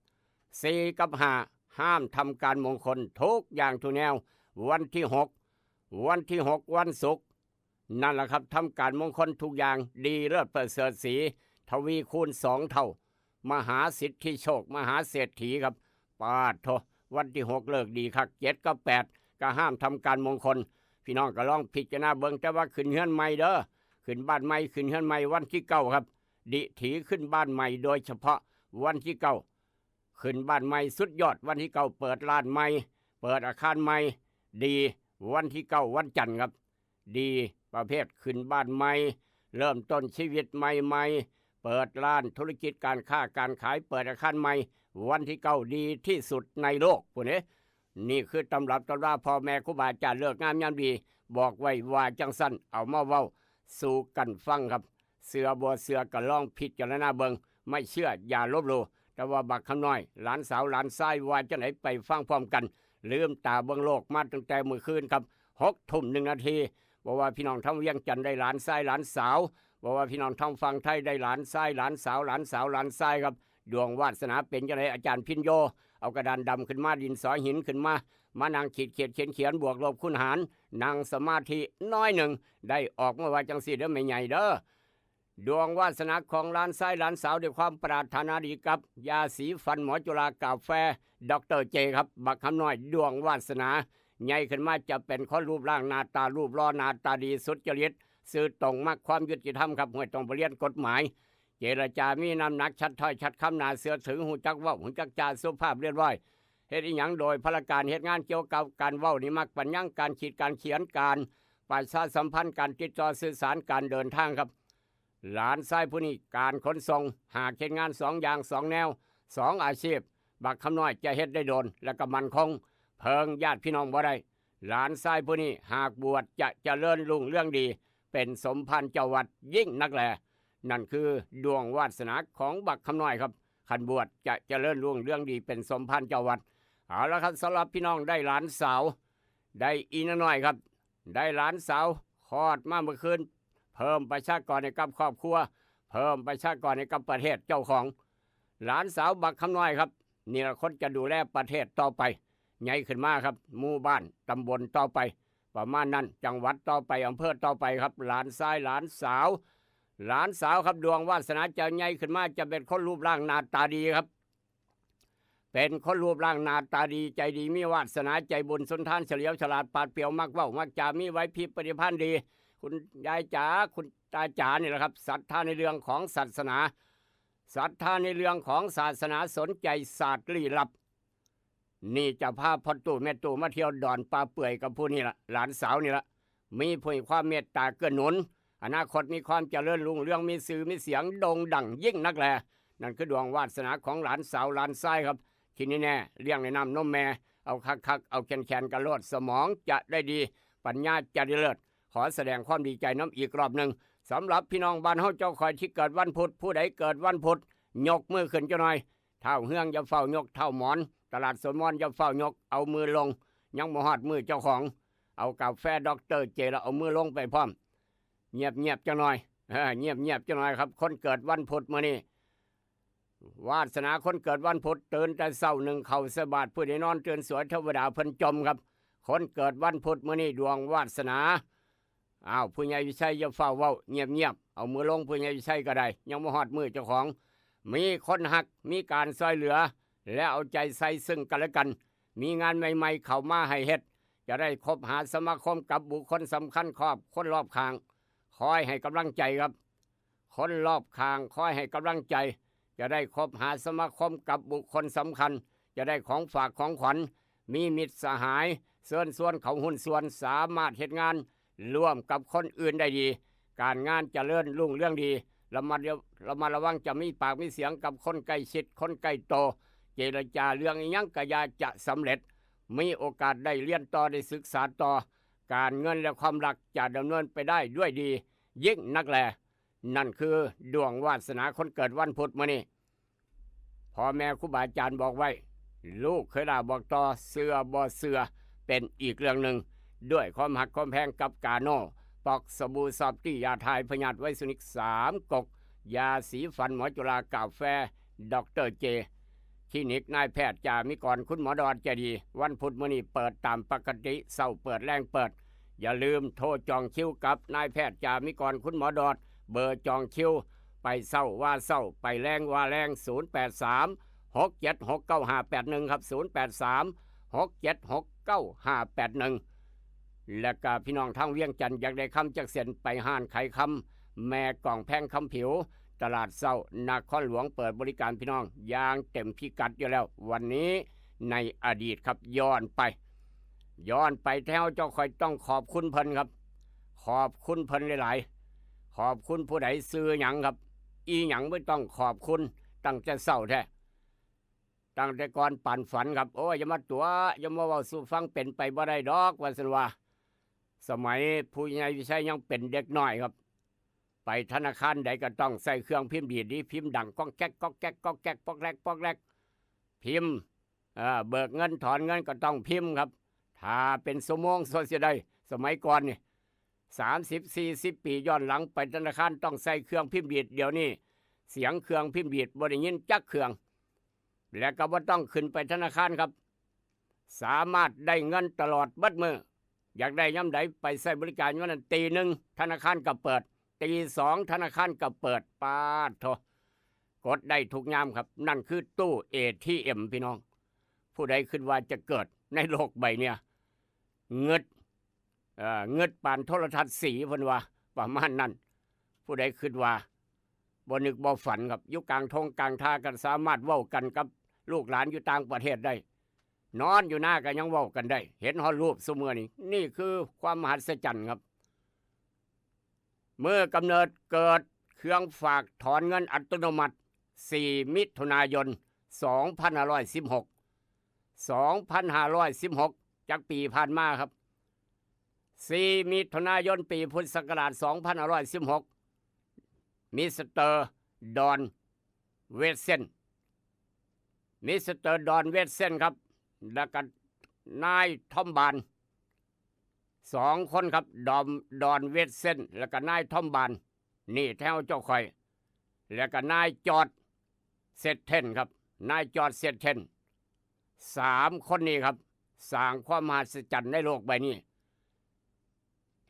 สี่ กับ ห้า ห้ามทำการมงคล ทุกอย่างทุกแนว วันที่หก วันที่หก วันศุกร์ นั่นแหละครับ ทำการมงคลทุกอย่าง ดีเลิศประเสริฐศรี ทวีคูณสองเท่า มหาสิทธิโชค มหาเศรษฐีครับ ปาดโท วันที่หก เลิกดีคัก เจ็ด กับ แปด ก็ห้ามทำการมงคล พี่น้องก็ลองพิจารณาเบิ่ง แต่ว่าขึ้นเฮือนใหม่เด้อ ขึ้นบ้านใหม่ ขึ้นเฮือนใหม่วันที่เก้าครับ ดิถีขึ้นบ้านใหม่ โดยเฉพาะวันที่เก้า ขึ้นบ้านใหม่สุดยอด วันที่เก้า เปิดร้านใหม่ เปิดอาคารใหม่ ดี วันที่เก้า วันจันทร์ครับ ดี ประเภทขึ้นบ้านใหม่ เริ่มต้นชีวิตใหม่ๆ เปิดร้านธุรกิจการค้าการขาย เปิดอาคารใหม่ วันที่เก้าดีที่สุดในโลกพุ้นเด้ นี่คือตำรับตำราพ่อแม่ครูบาอาจารย์เลิกงามยามดี บอกไว้ว่าจั่งซั้น เอามาเว้าสู่กันฟังครับ เชื่อบ่เชื่อก็ลองพิจารณาเบิ่ง ไม่เชื่ออย่าลบหลู่ แต่ว่าบักคำน้อย หลานสาวหลานชายว่าจั่งใดไปฟังพร้อมกัน ลืมตาเบิ่งโลกมาตั้งแต่มื้อคืนครับ หกทุ่มหนึ่งนาที บ่ว่าพี่น้องทางเวียงจันทน์ได้หลานชายหลานสาว บ่ว่าพี่น้องทางฝั่งไทยได้หลานชายหลานสาว หลานสาวหลานชายครับ ดวงวาสนาเป็นจั่งใด อาจารย์พิญโย เอากระดานดำขึ้นมา ดินสอหินขึ้นมา มานั่งขีดเขียนเขียนเขียน บวกลบคูณหาร นั่งสมาธิน้อยหนึ่ง ได้ออกมาว่าจั่งซี้เด้อแม่ใหญ่เด้อ ดวงวาสนาของหลานชายหลานสาวด้วยความปรารถนาดีกับยาสีฟันหมอจุฬากาแฟ ดอกเตอร์เจ ครับ บักคำน้อยดวงวาสนา ใหญ่ขึ้นมาจะเป็นคนรูปร่างหน้าตารูปหล่อหน้าตาดีสุจริต ซื่อตรง มักความยุติธรรมครับ ห้วย ต้องไปเรียนกฎหมาย เจรจามีน้ำหนัก ชัดถ้อยชัดคำ น่าเชื่อถือ ฮู้จักเว้า ฮู้จักจาสุภาพเรียบร้อย เฮ็ดอิหยังโดยพละการ เฮ็ดงานเกี่ยวกับการเว้านี่มักปานหยัง การคิดการเขียน การประชาสัมพันธ์ การติดต่อสื่อสาร การเดินทางครับ หลานชายผู้นี้การขนส่ง หากเฮ็ดงานสองอย่างสองแนว สองอาชีพ บักคำน้อยจะเฮ็ดได้โดน และก็มั่นคง เพิงญาติพี่น้องบ่ได้ หลานชายผู้นี้หากบวชจะเจริญรุ่งเรืองดี เป็นสมภารเจ้าวัดยิ่งนักแล นั่นคือดวงวาสนาของบักคำน้อยครับ คันบวชจะเจริญรุ่งเรืองดีเป็นสมภารเจ้าวัด เอาละครับ สำหรับพี่น้องได้หลานสาว ได้อีน้อยครับ ได้หลานสาวคลอดมาเมื่อคืน เพิ่มประชากรให้กับครอบครัว เพิ่มประชากรให้กับประเทศเจ้าของ หลานสาวบักคำน้อยครับ นี่ละคนจะดูแลประเทศต่อไป ใหญ่ขึ้นมาครับ หมู่บ้านตำบลต่อไป ประมาณนั้น จังหวัดต่อไป อำเภอต่อไปครับ หลานชายหลานสาว หลานสาวครับ ดวงวาสนาจะใหญ่ขึ้นมา จะเป็นคนรูปร่างหน้าตาดีครับ เป็นคนรูปร่างหน้าตาดี ใจดี มีวาสนา ใจบุญสุนทาน เฉลียวฉลาด ปราดเปรียว มักเว้ามักจา มีไหวพริบปฏิภาณดี คุณยายจ๋า คุณตาจ๋านี่แหละครับ ศรัทธาในเรื่องของศาสนา ศรัทธาในเรื่องของศาสนา สนใจศาสตร์ลี้ลับ นี่จะพาพ่อตู้แม่ตู้มาเที่ยวดอนป่าเปื่อยกับผู้นี่ละ หลานสาวนี่ละ มีผู้ให้ความเมตตาเกื้อหนุน อนาคตมีความเจริญรุ่งเรือง มีชื่อมีเสียงโด่งดังยิ่งนักแล นั่นคือดวงวาสนาของหลานสาวหลานชายครับ ที่แน่ๆ เลี้ยงในน้ำนมแม่ เอาคักๆ เอาแข็งๆ กะโลด สมองจะได้ดี ปัญญาจะได้เลิศ ขอแสดงความดีใจนำอีกรอบหนึ่ง สำหรับพี่น้องบ้านเฮาเจ้าข่อยที่เกิดวันพุธ ผู้ใดเกิดวันพุธ ยกมือขึ้นจักหน่อย ท้าวเฮืองอย่าเฝ้ายก ท้าวหมอน ตลาดสวนมอนอย่าเฝ้ายก เอามือลง ยังบ่ฮอดมือเจ้าของ เอากาแฟดอกเตอร์เจ แล้วเอามือลงไปพร้อม เงียบๆ จักหน่อย เออ เงียบๆ จักหน่อยครับ คนเกิดวันพุธมื้อนี้ วาสนาคนเกิดวันพุธ ตื่นแต่เช้านึ่งข้าวใส่บาตร ผู้ใดนอนตื่นสวยเทวดาเพิ่นจมครับ คนเกิดวันพุธมื้อนี้ดวงวาสนา อ้าว ผู้ใหญ่วิชัยอย่าฟ้าวเว้า เงียบๆ เอามือลง ผู้ใหญ่วิชัยก็ได้ ยังบ่ฮอดมือเจ้าของ มีคนฮัก มีการซ่อยเหลือ และเอาใจใส่ซึ่งกันและกัน มีงานใหม่ๆ เข้ามาให้เฮ็ด จะได้คบหาสมาคมกับบุคคลสำคัญ ครอบ คนรอบข้าง คอยให้กำลังใจครับ คนรอบข้างคอยให้กำลังใจ จะได้คบหาสมาคมกับบุคคลสำคัญ จะได้ของฝากของขวัญ มีมิตรสหาย เชิญชวนเข้าหุ้นส่วน สามารถเฮ็ดงานร่วมกับคนอื่นได้ดี การงานเจริญรุ่งเรืองดี ระมัดระ ระมัดระวังจะมีปากมีเสียงกับคนใกล้ชิด คนใกล้โต เจรจาเรื่องอิหยังกะอย่าจะสำเร็จ มีโอกาสได้เรียนต่อ ได้ศึกษาต่อ การเงินและความรักจะดำเนินไปได้ด้วยดี ยิ่งนักแล นั่นคือดวงวาสนาคนเกิดวันพุธมื้อนี้ พ่อแม่ครูบาอาจารย์บอกไว้ ลูกเคยลาบอกต่อ เชื่อบ่เชื่อเป็นอีกเรื่องหนึ่ง ด้วยความฮักความแพงกับกาโน่ ป๊อก สบู่ซอฟตี้ ยาถ่ายพยาธิไวรัสนิกสามก๊ก ยาสีฟันหมอจุฬา กาแฟดอกเตอร์เจ คลินิกนายแพทย์จามิกร คุณหมอดอดใจดี วันพุธมื้อนี้เปิดตามปกติ เช้าเปิดแลงเปิด อย่าลืมโทรจองคิวกับนายแพทย์จามิกร คุณหมอดอด เบอร์จองคิว ไปเช้าว่าเช้า ไปแลงว่าแลง ศูนย์แปดสาม หกเจ็ดหก เก้าห้าแปดหนึ่ง ครับ ศูนย์แปดสาม หกเจ็ดหก เก้าห้าแปดหนึ่ง และก็พี่น้องทางเวียงจันทน์อยากได้คำจักเส้น ไปห้านขายคำแม่กองแพงคำผิว ตลาดเช้า นครหลวงเปิดบริการพี่น้องอย่างเต็มพิกัดอยู่แล้ว วันนี้ในอดีตครับ ย้อนไป ย้อนไปแท้เจ้าข่อยต้องขอบคุณเพิ่นครับ ขอบคุณเพิ่นหลายๆ ขอบคุณผู้ใด ชื่อหยังครับ อีหยังบ่ต้องขอบคุณ ตั้งแต่เช้าแท้ ตั้งแต่ก่อนปานฝันครับ โอ้ย อย่ามาตั๋ว อย่ามาเว้าสู่ฟัง เป็นไปบ่ได้ดอก ว่าซั่นว่า สมัยผู้ใหญ่วิชัยยังเป็นเด็กน้อยครับ ไปธนาคารใดก็ต้องใช้เครื่องพิมพ์ดีดดี พิมพ์ดังก๊อกแก๊กก๊อกแก๊กก๊อกแก๊ก ป๊อกแร็กป๊อกแร็ก พิมพ์ เอ่อ เบิกเงินถอนเงินก็ต้องพิมพ์ครับ ถ้าเป็นชั่วโมงส่วนสิได้ สมัยก่อนนี่ สามสิบ สี่สิบ ปีย้อนหลังไปธนาคารต้องใช้เครื่องพิมพ์ดีด เดี๋ยวนี้เสียงเครื่องพิมพ์ดีดบ่ได้ยินจักเครื่อง และก็บ่ต้องขึ้นไปธนาคารครับ สามารถได้เงินตลอดเบิดมื้อ อยากได้ยามใดไปใช้บริการยามนั้น ตีหนึ่งธนาคารก็เปิด ตีสองธนาคารก็เปิด ปาดโธ่ กดได้ทุกยามครับ นั่นคือตู้ เอทีเอ็ม พี่น้อง ผู้ใดคิดว่าจะเกิดในโลกใบเนี้ย งึด เอ่อ งึดปานโทรทัศน์สีเพิ่นว่า ประมาณนั้น ผู้ใดคิดว่า บ่นึกบ่ฝันครับ อยู่กลางท่งกลางท่าก็สามารถเว้ากันกับลูกหลานอยู่ต่างประเทศได้ นอนอยู่นาก็ยังเว้ากันได้ เห็นฮอดรูปซุมื้อนี้ นี่คือความมหัศจรรย์ครับ มื้อกำเนิดเกิดเครื่องฝากถอนเงินอัตโนมัติ สี่ มิถุนายน สองพันห้าร้อยสิบหก สองพันห้าร้อยสิบหก จักปีผ่านมาครับ สี่ มิถุนายน ปีพุทธศักราช สองพันห้าร้อยสิบหก มิสเตอร์ ดอน เวสเซน มิสเตอร์ ดอน เวสเซนครับ แล้วก็นายทอมบาน สองคนครับ ดอม ดอน เวสเซน แล้วก็นายทอมบาน นี่แถวเจ้าข่อย แล้วก็นายจอร์จ เซตเทนครับ นายจอร์จ เซตเทน สามคนนี้ครับ สร้างความมหัศจรรย์ในโลกใบนี้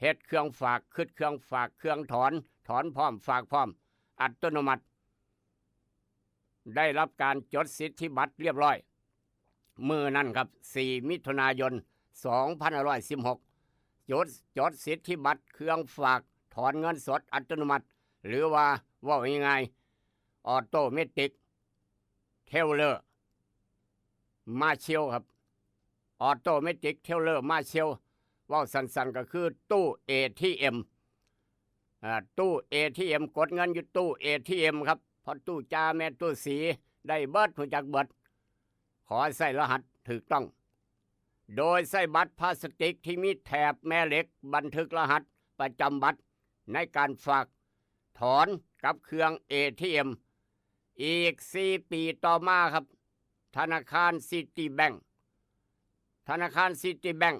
เฮ็ดเครื่องฝาก คิดเครื่องฝาก เครื่องถอน ถอนพร้อม ฝากพร้อม อัตโนมัติ ได้รับการจดสิทธิบัตรเรียบร้อย มื้อนั้นครับ สี่ มิถุนายน สองพันห้าร้อยสิบหก จด จดสิทธิบัตรเครื่องฝากถอนเงินสดอัตโนมัติ หรือว่าเว้าง่ายๆ ออโตเมติก เทลเลอร์ มาเชลครับ ออโตเมติก เทลเลอร์ มาเชล เว้าสั้นๆ ก็คือตู้ เอทีเอ็ม อ่า ตู้ เอทีเอ็ม กดเงินอยู่ตู้ เอทีเอ็ม ครับ พ่อตู้ จ่าแม่ตู้ สี ได้เบิด ฮู้จักเบิด ขอใช้รหัสถูกต้อง โดยใช้บัตรพลาสติกที่มีแถบแม่เหล็กบันทึกรหัสประจำบัตรในการฝากถอนกับเครื่อง เอทีเอ็ม อีก สี่ ปีต่อมาครับ ธนาคาร Citibank ธนาคาร Citibank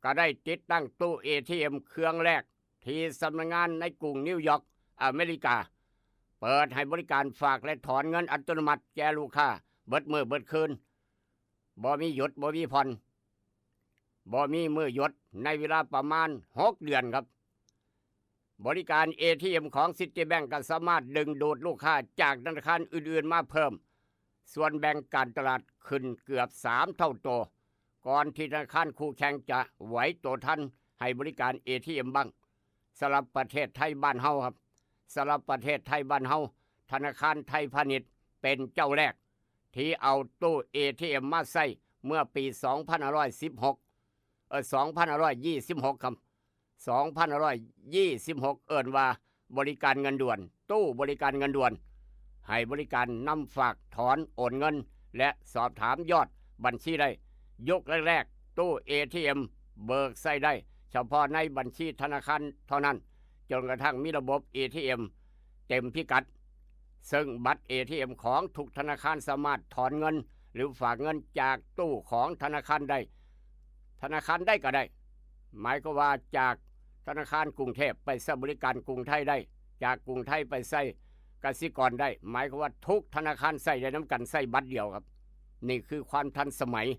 ก็ได้ติดตั้งตู้ เอทีเอ็ม เครื่องแรกที่สำนักงานในกรุงนิวยอร์ก อเมริกา เปิดให้บริการฝากและถอนเงินอัตโนมัติแก่ลูกค้า เบิดมื้อเบิดคืน บ่มีหยุด บ่มีผ่อน บ่มีมื้อหยุด ในเวลาประมาณ หก เดือนครับ บริการ เอทีเอ็ม ของ Citibank ก็สามารถดึงดูดลูกค้าจากธนาคารอื่นๆ มาเพิ่ม ส่วนแบ่งการตลาดขึ้นเกือบ สาม เท่าตัว ก่อนที่ธนาคารคู่แข่งจะไหวตัวทันให้บริการ เอทีเอ็ม บ้าง สำหรับประเทศไทยบ้านเฮาครับ สำหรับประเทศไทยบ้านเฮา ธนาคารไทยพาณิชย์เป็นเจ้าแรก ที่เอาตู้ เอทีเอ็ม มาใช้เมื่อปี สองพันห้าร้อยสิบหก เอ่อ สองพันห้าร้อยยี่สิบหก ครับ สองพันห้าร้อยยี่สิบหก เอิ้นว่าบริการเงินด่วน ตู้บริการเงินด่วน ให้บริการนำฝากถอนโอนเงิน และสอบถามยอดบัญชีได้ ยุคแรกๆ ตู้ เอทีเอ็ม เบิกใช้ได้เฉพาะในบัญชีธนาคารเท่านั้น จนกระทั่งมีระบบ เอทีเอ็ม เต็มพิกัด ซึ่งบัตร เอทีเอ็ม ของทุกธนาคารสามารถถอนเงิน หรือฝากเงินจากตู้ของธนาคารได้ ธนาคารใดก็ได้ หมายความว่าจากธนาคารกรุงเทพไปใช้บริการกรุงไทยได้ จากกรุงไทยไปใช้กสิกรได้ หมายความว่าทุกธนาคารใช้ได้นำกัน ใช้บัตรเดียวครับ นี่คือความทันสมัย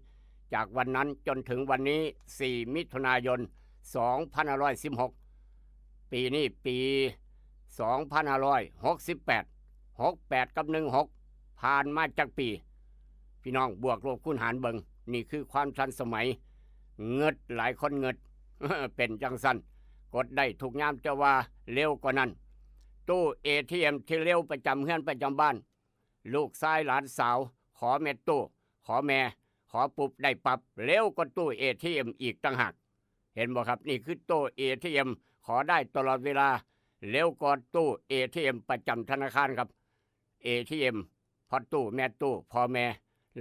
จากวันนั้นจนถึงวันนี้ สี่ มิถุนายน สองพันห้าร้อยสิบหก ปีนี้ปี สองพันห้าร้อยหกสิบแปด หกแปด กับ หนึ่งหก ผ่านมาจักปี พี่น้องบวกลบคูณหารเบิ่ง นี่คือความทันสมัย งึด หลายคนงึด เป็นจั่งซั้น กดได้ทุกยาม แต่ว่าเร็วกว่านั้น ตู้ เอทีเอ็ม ที่เร็วประจำเฮือนประจำบ้าน ลูกชายหลานสาว ขอแม่ตู้ ขอแม่ ขอปุ๊บได้ปั๊บ เร็วกว่าตู้ เอทีเอ็ม อีกต่างหาก เห็นบ่ครับ นี่คือตู้ เอทีเอ็ม ขอได้ตลอดเวลา เร็วกว่าตู้ เอ ที เอ็ม ประจำธนาคารครับ เอ ที เอ็ม พ่อตู้แม่ตู้พ่อแม่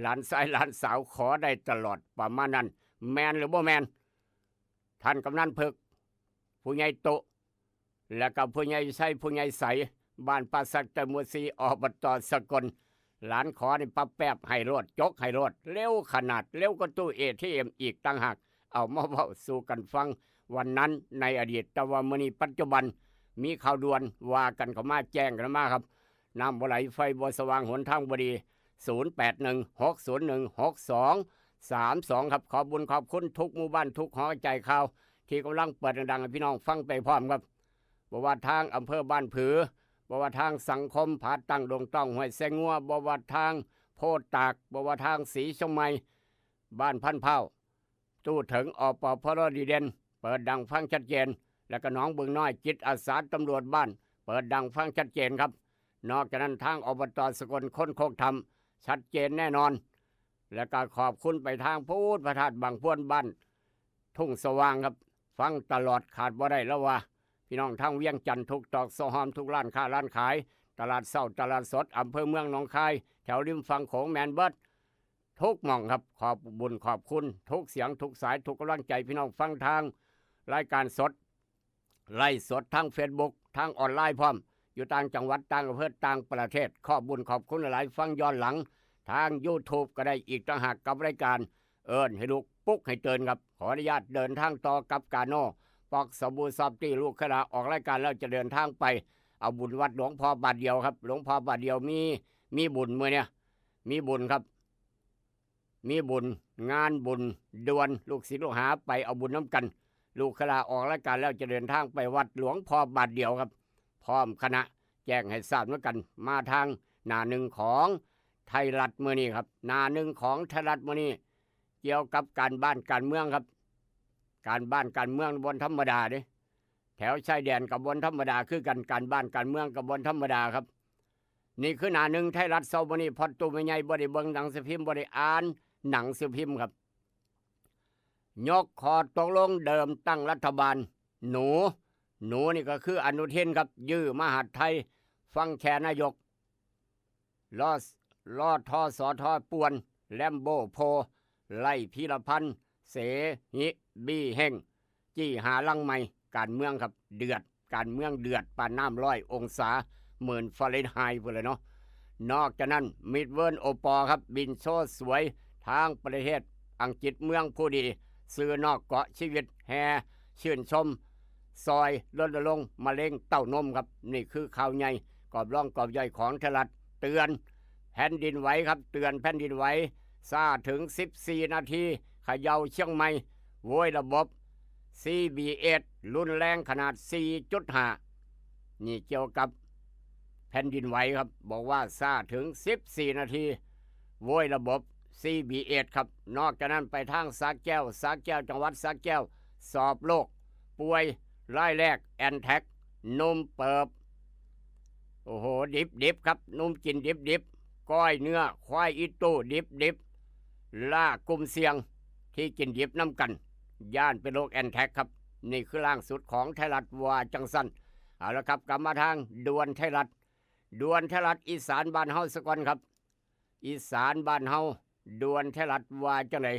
หลานชายหลานสาวขอได้ตลอดประมาณนั้น แม่นหรือบ่แม่น ท่านกำนันเพิก ผู้ใหญ่โต และกับผู้ใหญ่ชัยผู้ใหญ่ใส บ้านป่าสักตะหมู่สี่ อบต.สกล หลานขอนี่ปั๊บแป๊บให้โลด จกให้โลด เร็วขนาด เร็วกว่าตู้ เอ ที เอ็ม อีกต่างหาก เอามาเว้าสู่กันฟัง วันนั้นในอดีต แต่ว่ามื้อนี้ปัจจุบัน มีข่าวด่วนว่ากันเข้ามา แจ้งกันมาครับ น้ำบ่ไหลไฟบ่สว่างหนทางบ่ดี ศูนย์แปดหนึ่งหกศูนย์หนึ่งหกสองสามสอง ครับ ขอบุญขอบคุณทุกหมู่บ้านทุกหอใจข่าว ที่กำลังเปิดดังๆให้พี่น้องฟังไปพร้อมครับ บ่ว่าทางอำเภอบ้านผือ บ่ว่าทางสังคมผาตั้งดงต้องห้วยแซงัว บ่ว่าทางโพธิ์ตาก บ่ว่าทางศรีเชียงใหม่ บ้านพันเผ่า ตู้เถิง อปพล ดีเด่น เปิดดังฟังชัดเจน และก็หนองบึงน้อย จิตอาสาตำรวจบ้าน เปิดดังฟังชัดเจนครับ นอกจากนั้นทาง อบต.สกล คนโคกธรรม ชัดเจนแน่นอน และก็ขอบคุณไปทางพุทธพระธาตุบางพวน บ้านทุ่งสว่างครับ ฟังตลอดขาดบ่ได้แล้วว่า พี่น้องทางเวียงจันทน์ ทุกตอกซอกซอย ทุกร้านค้าร้านขาย ตลาดเช้าตลาดสด อำเภอเมืองหนองคาย แถวริมฝั่งโขง แม่นเบิดทุกหม่องครับ ขอบบุญขอบคุณทุกเสียงทุกสายทุกกำลังใจ พี่น้องฟังทางรายการสด ไลฟ์สดทางเฟซบุ๊ก ทางออนไลน์พร้อม อยู่ต่างจังหวัด ต่างอำเภอ ต่างประเทศ ขอบบุญขอบคุณหลายๆ ฟังย้อนหลัง ทาง YouTube ก็ได้อีกต่างหากกับรายการ เอิ้นให้ลุก ปลุกให้ตื่นครับ ขออนุญาตเดินทางต่อกับกาโน่ ปอกสบู่ซอฟตี้ ลูกเคยลาออกรายการแล้วจะเดินทางไป เอาบุญวัดหลวงพ่อบาทเดียวครับ หลวงพ่อบาทเดียวมี มีบุญมื้อเนี่ย มีบุญครับ มีบุญ งานบุญด่วน ลูกศิษย์ลูกหาไปเอาบุญนำกัน ลูกเคยลาออกรายการแล้วจะเดินทางไปวัดหลวงพ่อบาทเดียวครับ พร้อมคณะ แจ้งให้ทราบนำกัน มาทางหน้าหนึ่งของไทยรัฐมื้อนี้ครับ หน้าหนึ่งของไทยรัฐมื้อนี้ เกี่ยวกับการบ้านการเมืองครับ การบ้านการเมืองบ่ธรรมดาเด้ แถวชายแดนก็บ่ธรรมดาคือกัน การบ้านการเมืองก็บ่ธรรมดาครับ นี่คือหน้าหนึ่งไทยรัฐเช้ามื้อนี้ พ่อตู้แม่ใหญ่บ่ได้เบิ่งหนังสือพิมพ์ บ่ได้อ่านหนังสือพิมพ์ครับ ยกข้อตกลงเดิมตั้งรัฐบาล หนู หนูนี่ก็คืออนุทินครับ ยื้อมหาดไทย ฟังแค่นายก ลอ ลอ ทอ สอ ทอ ป่วน แลมโบ้โพ ไล่พีรพันธ์ เสหิ บีเฮง จี้หาลังใหม่ การเมืองครับ เดือด การเมืองเดือด ปานน้ำร้อยองศา หมื่นฟาเรนไฮต์พู้นแหละเนาะ นอกจากนั้น มิสเวิลด์ โอปอล์ครับ บินโชว์สวย ทางประเทศอังกฤษ เมืองผู้ดี สื่อนอกเกาะชีวิต แห่ชื่นชม ซอยรณรงค์มะเร็งเต้านมครับ นี่คือข่าวใหญ่ กอบร่องกอบย่อยของไทยรัฐ เตือนแผ่นดินไหวครับ เตือนแผ่นดินไหว ซ่าถึงสิบสี่นาที เขย่าเชียงใหม่ โวยระบบ ซี บี เอส รุนแรงขนาด สี่จุดห้า นี่เกี่ยวกับแผ่นดินไหวครับ บอกว่าซ่าถึงสิบสี่นาที โวยระบบ ซี บี เอส ครับ นอกจากนั้นไปทางสระแก้ว สระแก้ว จังหวัดสระแก้ว สอบโรค ป่วยรายแรก แอนแท็ก หนุ่มเปิบ โอ้โห ดิบดิบครับ หนุ่มกินดิบดิบ ก้อยเนื้อควายอีตู้ดิบดิบ ล่ากลุ่มเสี่ยงที่กินดิบนำกัน ย้านเป็นโรคแอนแท็กครับ นี่คือล่าสุดของไทยรัฐว่าจังซั่น เอาละครับ กลับมาทางด่วนไทยรัฐ ด่วนไทยรัฐ อีสานบ้านเฮาซะก่อนครับ อีสานบ้านเฮา ด่วนไทยรัฐว่าจังได๋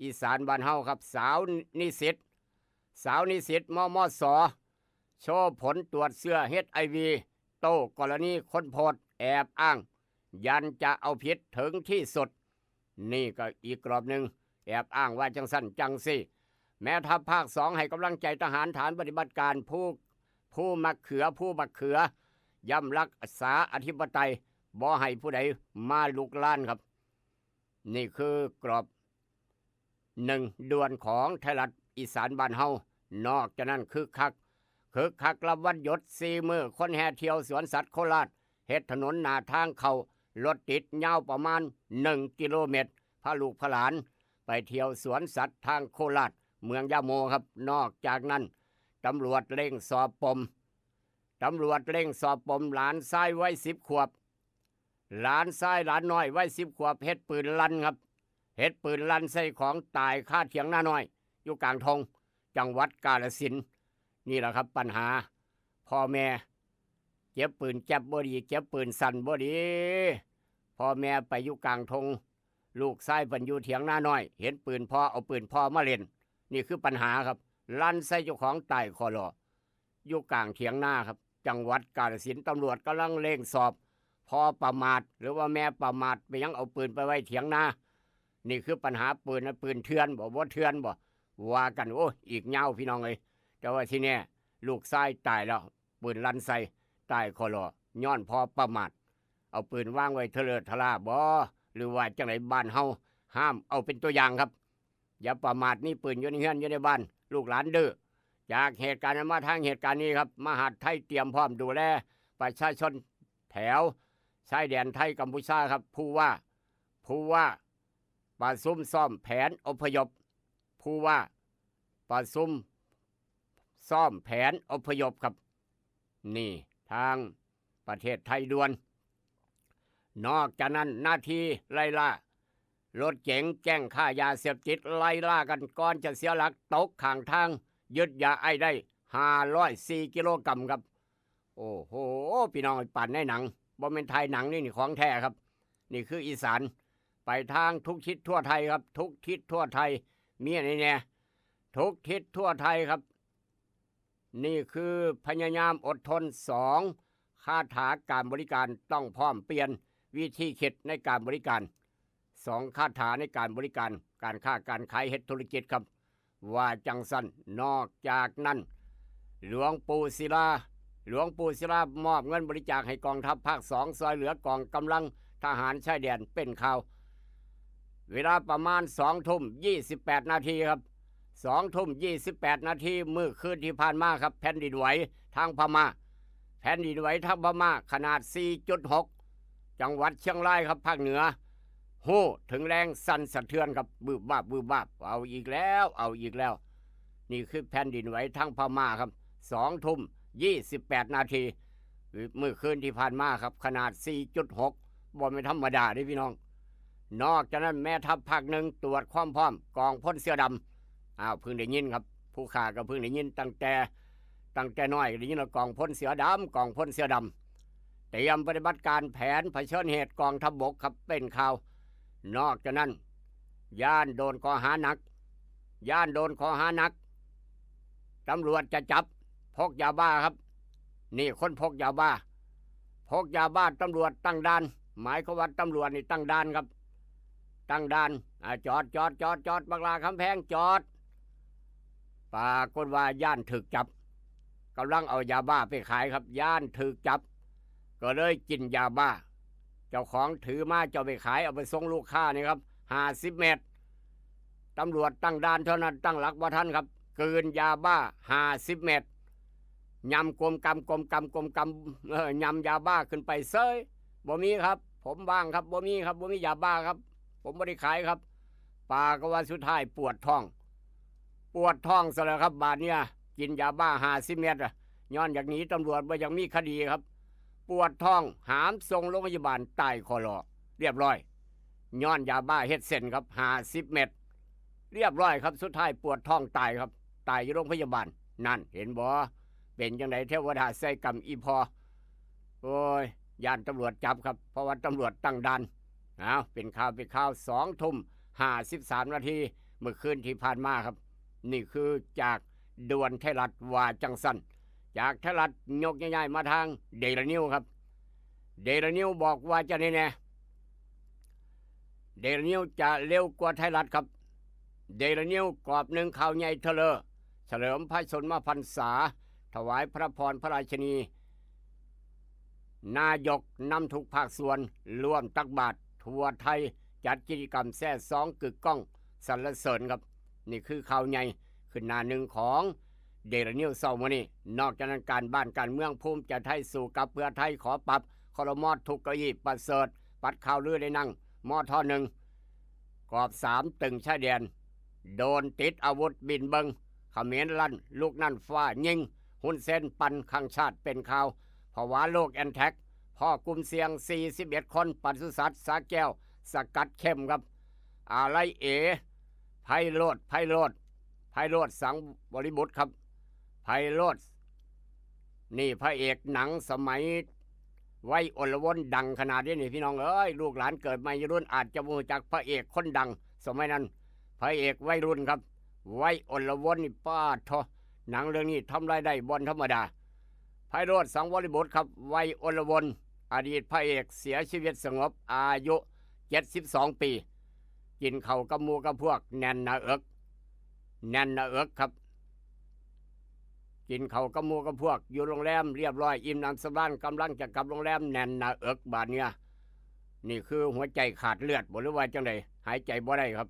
อีสานบ้านเฮาครับ สาวนิสิต สาวนิสิต มมส โชว์ผลตรวจเชื้อ เอช ไอ วี โต้กรณีคนโพสต์แอบอ้าง ยันจะเอาผิดถึงที่สุด นี่ก็อีกกรอบหนึ่ง แอบอ้างว่าจังซั่นจังซี่ แม่ทัพภาคสองให้กำลังใจทหารฐานปฏิบัติการ ผู้ ผู้มักเขือ ผู้มักเขือ ย่ำรักษาอธิปไตย บ่ให้ผู้ใดมาลุกลานครับ นี่คือกรอบหนึ่งด่วนของไทยรัฐอีสานบ้านเฮา นอกจากนั้นคึกคัก คึกคักรับวันหยุดสี่มื้อ คนแห่เที่ยวสวนสัตว์โคราช เฮ็ดถนนหน้าทางเข้า รถติดยาวประมาณหนึ่งกิโลเมตร พาลูกพาหลานไปเที่ยวสวนสัตว์ทางโคราช เมืองยาโมครับ นอกจากนั้น ตำรวจเร่งสอบปม ตำรวจเร่งสอบปมหลานชายวัยสิบขวบ หลานชายหลานน้อยวัยสิบขวบ เฮ็ดปืนลั่นครับ เฮ็ดปืนลั่นใส่ของตายคาเถียงนาน้อย อยู่กลางทง จังหวัดกาฬสินธุ์ นี่แหละครับปัญหา พ่อแม่เก็บปืนแก๊ปบ่ดี เก็บปืนสั้นบ่ดี พ่อแม่ไปอยู่กลางทง ลูกชายเพิ่นอยู่เถียงนาน้อย เห็นปืนพ่อเอาปืนพ่อมาเล่น นี่คือปัญหาครับ ลั่นใส่เจ้าของตายคอลออยู่กลางเถียงนาครับ จังหวัดกาฬสินธุ์ ตำรวจกำลังเร่งสอบ พ่อประมาทหรือว่าแม่ประมาท ไปยังเอาปืนไปไว้เถียงนา นี่คือปัญหาปืนนะ ปืนเถื่อนบ่ บ่เถื่อนบ่ ว่ากัน โอ้ย อีกยาวพี่น้องเอ้ย แต่ว่าที่แน่ ลูกชายตายแล้ว ปืนลั่นใส่ ตายคอลอ ย้อนพ่อประมาท เอาปืนวางไว้เทอะเลอะทะล่าบ่ หรือว่าจังได๋ บ้านเฮาห้ามเอาเป็นตัวอย่างครับ อย่าประมาท มีปืนอยู่ในเฮือนอยู่ในบ้าน ลูกหลานดื้อ จากเหตุการณ์นั้นมาทางเหตุการณ์นี้ครับ มหาดไทยเตรียมพร้อมดูแลประชาชนแถวชายแดนไทยกัมพูชาครับ ผู้ว่า ผู้ว่าประชุมซ้อมแผนอพยพ ผู้ว่าประชุมซ้อมแผนอพยพครับ นี่ทางประเทศไทยด่วน นอกจากนั้นหน้าที่ไล่ล่า รถเก๋งแจ้งค้ายาเสพติดไล่ล่ากันก่อนจะเสียหลักตกข้างทาง ยึดยาไอซ์ได้ห้าร้อยสี่กิโลกรัมครับ โอ้โห พี่น้อง ปานในหนัง บ่แม่นถ่ายหนังนี่ นี่ของแท้ครับ นี่คืออีสาน ไปทางทุกทิศทั่วไทยครับ ทุกทิศทั่วไทย มีอันนี้แน่ ทุกทิศทั่วไทยครับ นี่คือพยายามอดทน สอง คาถาการบริการ ต้องพร้อมเปลี่ยนวิธีคิดในการบริการ สอง คาถาในการบริการ การค้าการขาย เฮ็ดธุรกิจครับ ว่าจังซั่น นอกจากนั้น หลวงปู่ศิลา หลวงปู่ศิลามอบเงินบริจาคให้กองทัพภาคสอง ซ่อยเหลือกองกำลังทหารชายแดน เป็นข่าว เวลาประมาณสองทุ่มยี่สิบแปดนาทีครับ สองทุ่มยี่สิบแปดนาที มื้อคืนที่ผ่านมาครับ แผ่นดินไหวทางพม่า แผ่นดินไหวทางพม่าขนาดสี่จุดหก จังหวัดเชียงรายครับ ภาคเหนือ ฮู้ถึงแรงสั่นสะเทือนครับ บึบบับ บึบบับ เอาอีกแล้ว เอาอีกแล้ว นี่คือแผ่นดินไหวทางพม่าครับ สองทุ่มยี่สิบแปดนาที มื้อคืนที่ผ่านมาครับ ขนาดสี่จุดหก บ่แม่นธรรมดาเด้พี่น้อง นอกจากนั้นแม่ทัพภาคหนึ่งตรวจความพร้อมกองพลเสือดำ อ้าว เพิ่งได้ยินครับ ผู้ข้าก็เพิ่งได้ยินตั้งแต่ ตั้งแต่น้อยก็ได้ยินว่ากองพลเสือดำ กองพลเสือดำ เตรียมปฏิบัติการแผนเผชิญเหตุกองทัพบกครับ เป็นข่าว นอกจากนั้น ย้านโดนข้อหาหนัก ย้านโดนข้อหาหนัก ตำรวจจะจับ พกยาบ้าครับ นี่คนพกยาบ้า พกยาบ้า ตำรวจตั้งด่าน หมายความว่าตำรวจนี่ตั้งด่านครับ ตั้งด่าน อ่า จอด จอด จอด จอด บักหล้าคำแพง จอด ปรากฏว่าย้านถูกจับ กำลังเอายาบ้าไปขายครับ ย้านถูกจับ ก็เลยกินยาบ้า เจ้าของถือมา เจ้าไปขาย เอาไปส่งลูกค้านี่ครับ ห้าสิบเม็ด ตำรวจตั้งด่านเท่านั้น ตั้งหลักบ่ทันครับ กลืนยาบ้า ห้าสิบเม็ด ยำกลมกำ กลมกำ กลมกำ เอ่อ ยำยาบ้าขึ้นไปเซ้ย บ่มีครับ ผมว่างครับ บ่มีครับ บ่มียาบ้าครับ ผมบ่ได้ขายครับ ปรากฏว่าสุดท้ายปวดท้อง ปวดท้องซะแล้วครับ บาดเนี่ย กินยาบ้า ห้าสิบเม็ดอะ ย้อนอยากหนีตำรวจ บ่อยากมีคดีครับ ปวดท้อง หามส่งโรงพยาบาล ตายคอลอ เรียบร้อย ย้อนยาบ้าเฮ็ดเส้นครับ ห้าสิบเม็ด เรียบร้อยครับ สุดท้ายปวดท้องตายครับ ตายอยู่โรงพยาบาล นั่น เห็นบ่ เป็นจังได๋ เทวดาใส่กรรมอีพ่อ โอ้ย ย้านตำรวจจับครับ เพราะว่าตำรวจตั้งด่าน อ้าว เป็นข่าว เป็นข่าว สองทุ่มห้าสิบสามนาที เมื่อคืนที่ผ่านมาครับ นี่คือจากด่วนไทยรัฐ ว่าจังซั่น จากไทยรัฐยกย้ายๆมาทางเดลินิวครับ เดลินิวบอกว่าจะแน่ๆ เดลินิวจะเร็วกว่าไทยรัฐครับ เดลินิวกรอบหนึ่ง ข่าวใหญ่เทอะเลอ เฉลิมพระชนมพรรษา ถวายพระพรพระราชินี นายกนำทุกภาคส่วนร่วมตักบาตรทั่วไทย จัดกิจกรรมแซ่ซองกึกก้องสรรเสริญครับ นี่คือข่าวใหญ่ขึ้นหน้าหนึ่งของเดลินิวเช้ามื้อนี้ นอกจากนั้นการบ้านการเมือง ภูมิใจไทยสู้กับเพื่อไทย ขอปรับ ครม.ทุกเก้าอี้ ประเสริฐ ปัดข่าวลือได้นั่ง มท.หนึ่ง กรอบสาม ตึงชายแดน โดรนติดอาวุธบินเบิ่ง เขมรลั่น ลูกนั้นฟ้ายิง ฮุนเซนปั่นคังชาติเป็นข่าว ผวาโลกแอนแท็ก พ้อกลุ่มเสี่ยง สี่สิบเอ็ด คน ปศุสัตว์สระแก้ว สกัดเข้มครับ อาลัยเอ ไพโรจน์ ไพโรจน์ ไพโรจน์ สังวริบุตรครับ ไพ พโรจน์ นี่พระเอกหนังสมัยวัยอลวนดังขนาดนี้นี่พี่น้องเอ้ย ลูกหลานเกิดใหม่วัยรุ่นอาจจะบ่รู้จักพระเอกคนดังสมัยนั้น พระเอกวัยรุ่นครับ วัยอลวนนี่ ป๊าดเถาะ หนังเรื่องนี้ทำรายได้บ่ธรรมดา พโรจน์ สังวริบุตรครับ วัยอลวน อดีตพระเอกเสียชีวิตสงบ อายุเจ็ดสิบสองปี กินข้าวกับหมู่กับพวกแน่นหน้าอก แน่นหน้าอกครับ กินข้าวกับหมู่กับพวกอยู่โรงแรมเรียบร้อย อิ่มหนำสำราญ กำลังจะกลับโรงแรม แน่นหน้าอกบาดเนี่ย นี่คือหัวใจขาดเลือดบ่ หรือว่าจั่งใด หายใจบ่ได้ครับ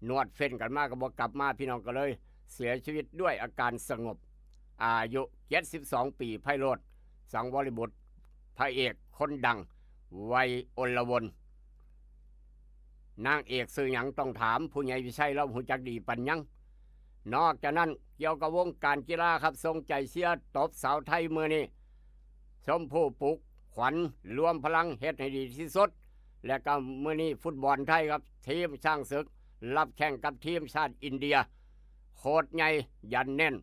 นวดเฟ้นกันมาก็บ่กลับมา พี่น้อง ก็เลยเสียชีวิตด้วยอาการสงบ อายุเจ็ดสิบสองปี พโรจน์ สังวริบุตร พระเอกคนดัง วัยอลวน นางเอกชื่อหยังต้องถาม ผู้ใหญ่วิชัยลาวฮู้จักดีปานหยัง นอกจากนั้นเกี่ยวกับวงการกีฬาครับ ส่งใจเชียร์ตบสาวไทยมื้อนี้ ชมพูปลุกขวัญ รวมพลังเฮ็ดให้ดีที่สุด และก็มื้อนี้ฟุตบอลไทยครับ ทีมช้างศึก รับแข่งกับทีมชาติอินเดีย โค้ชใหญ่ยันแน่น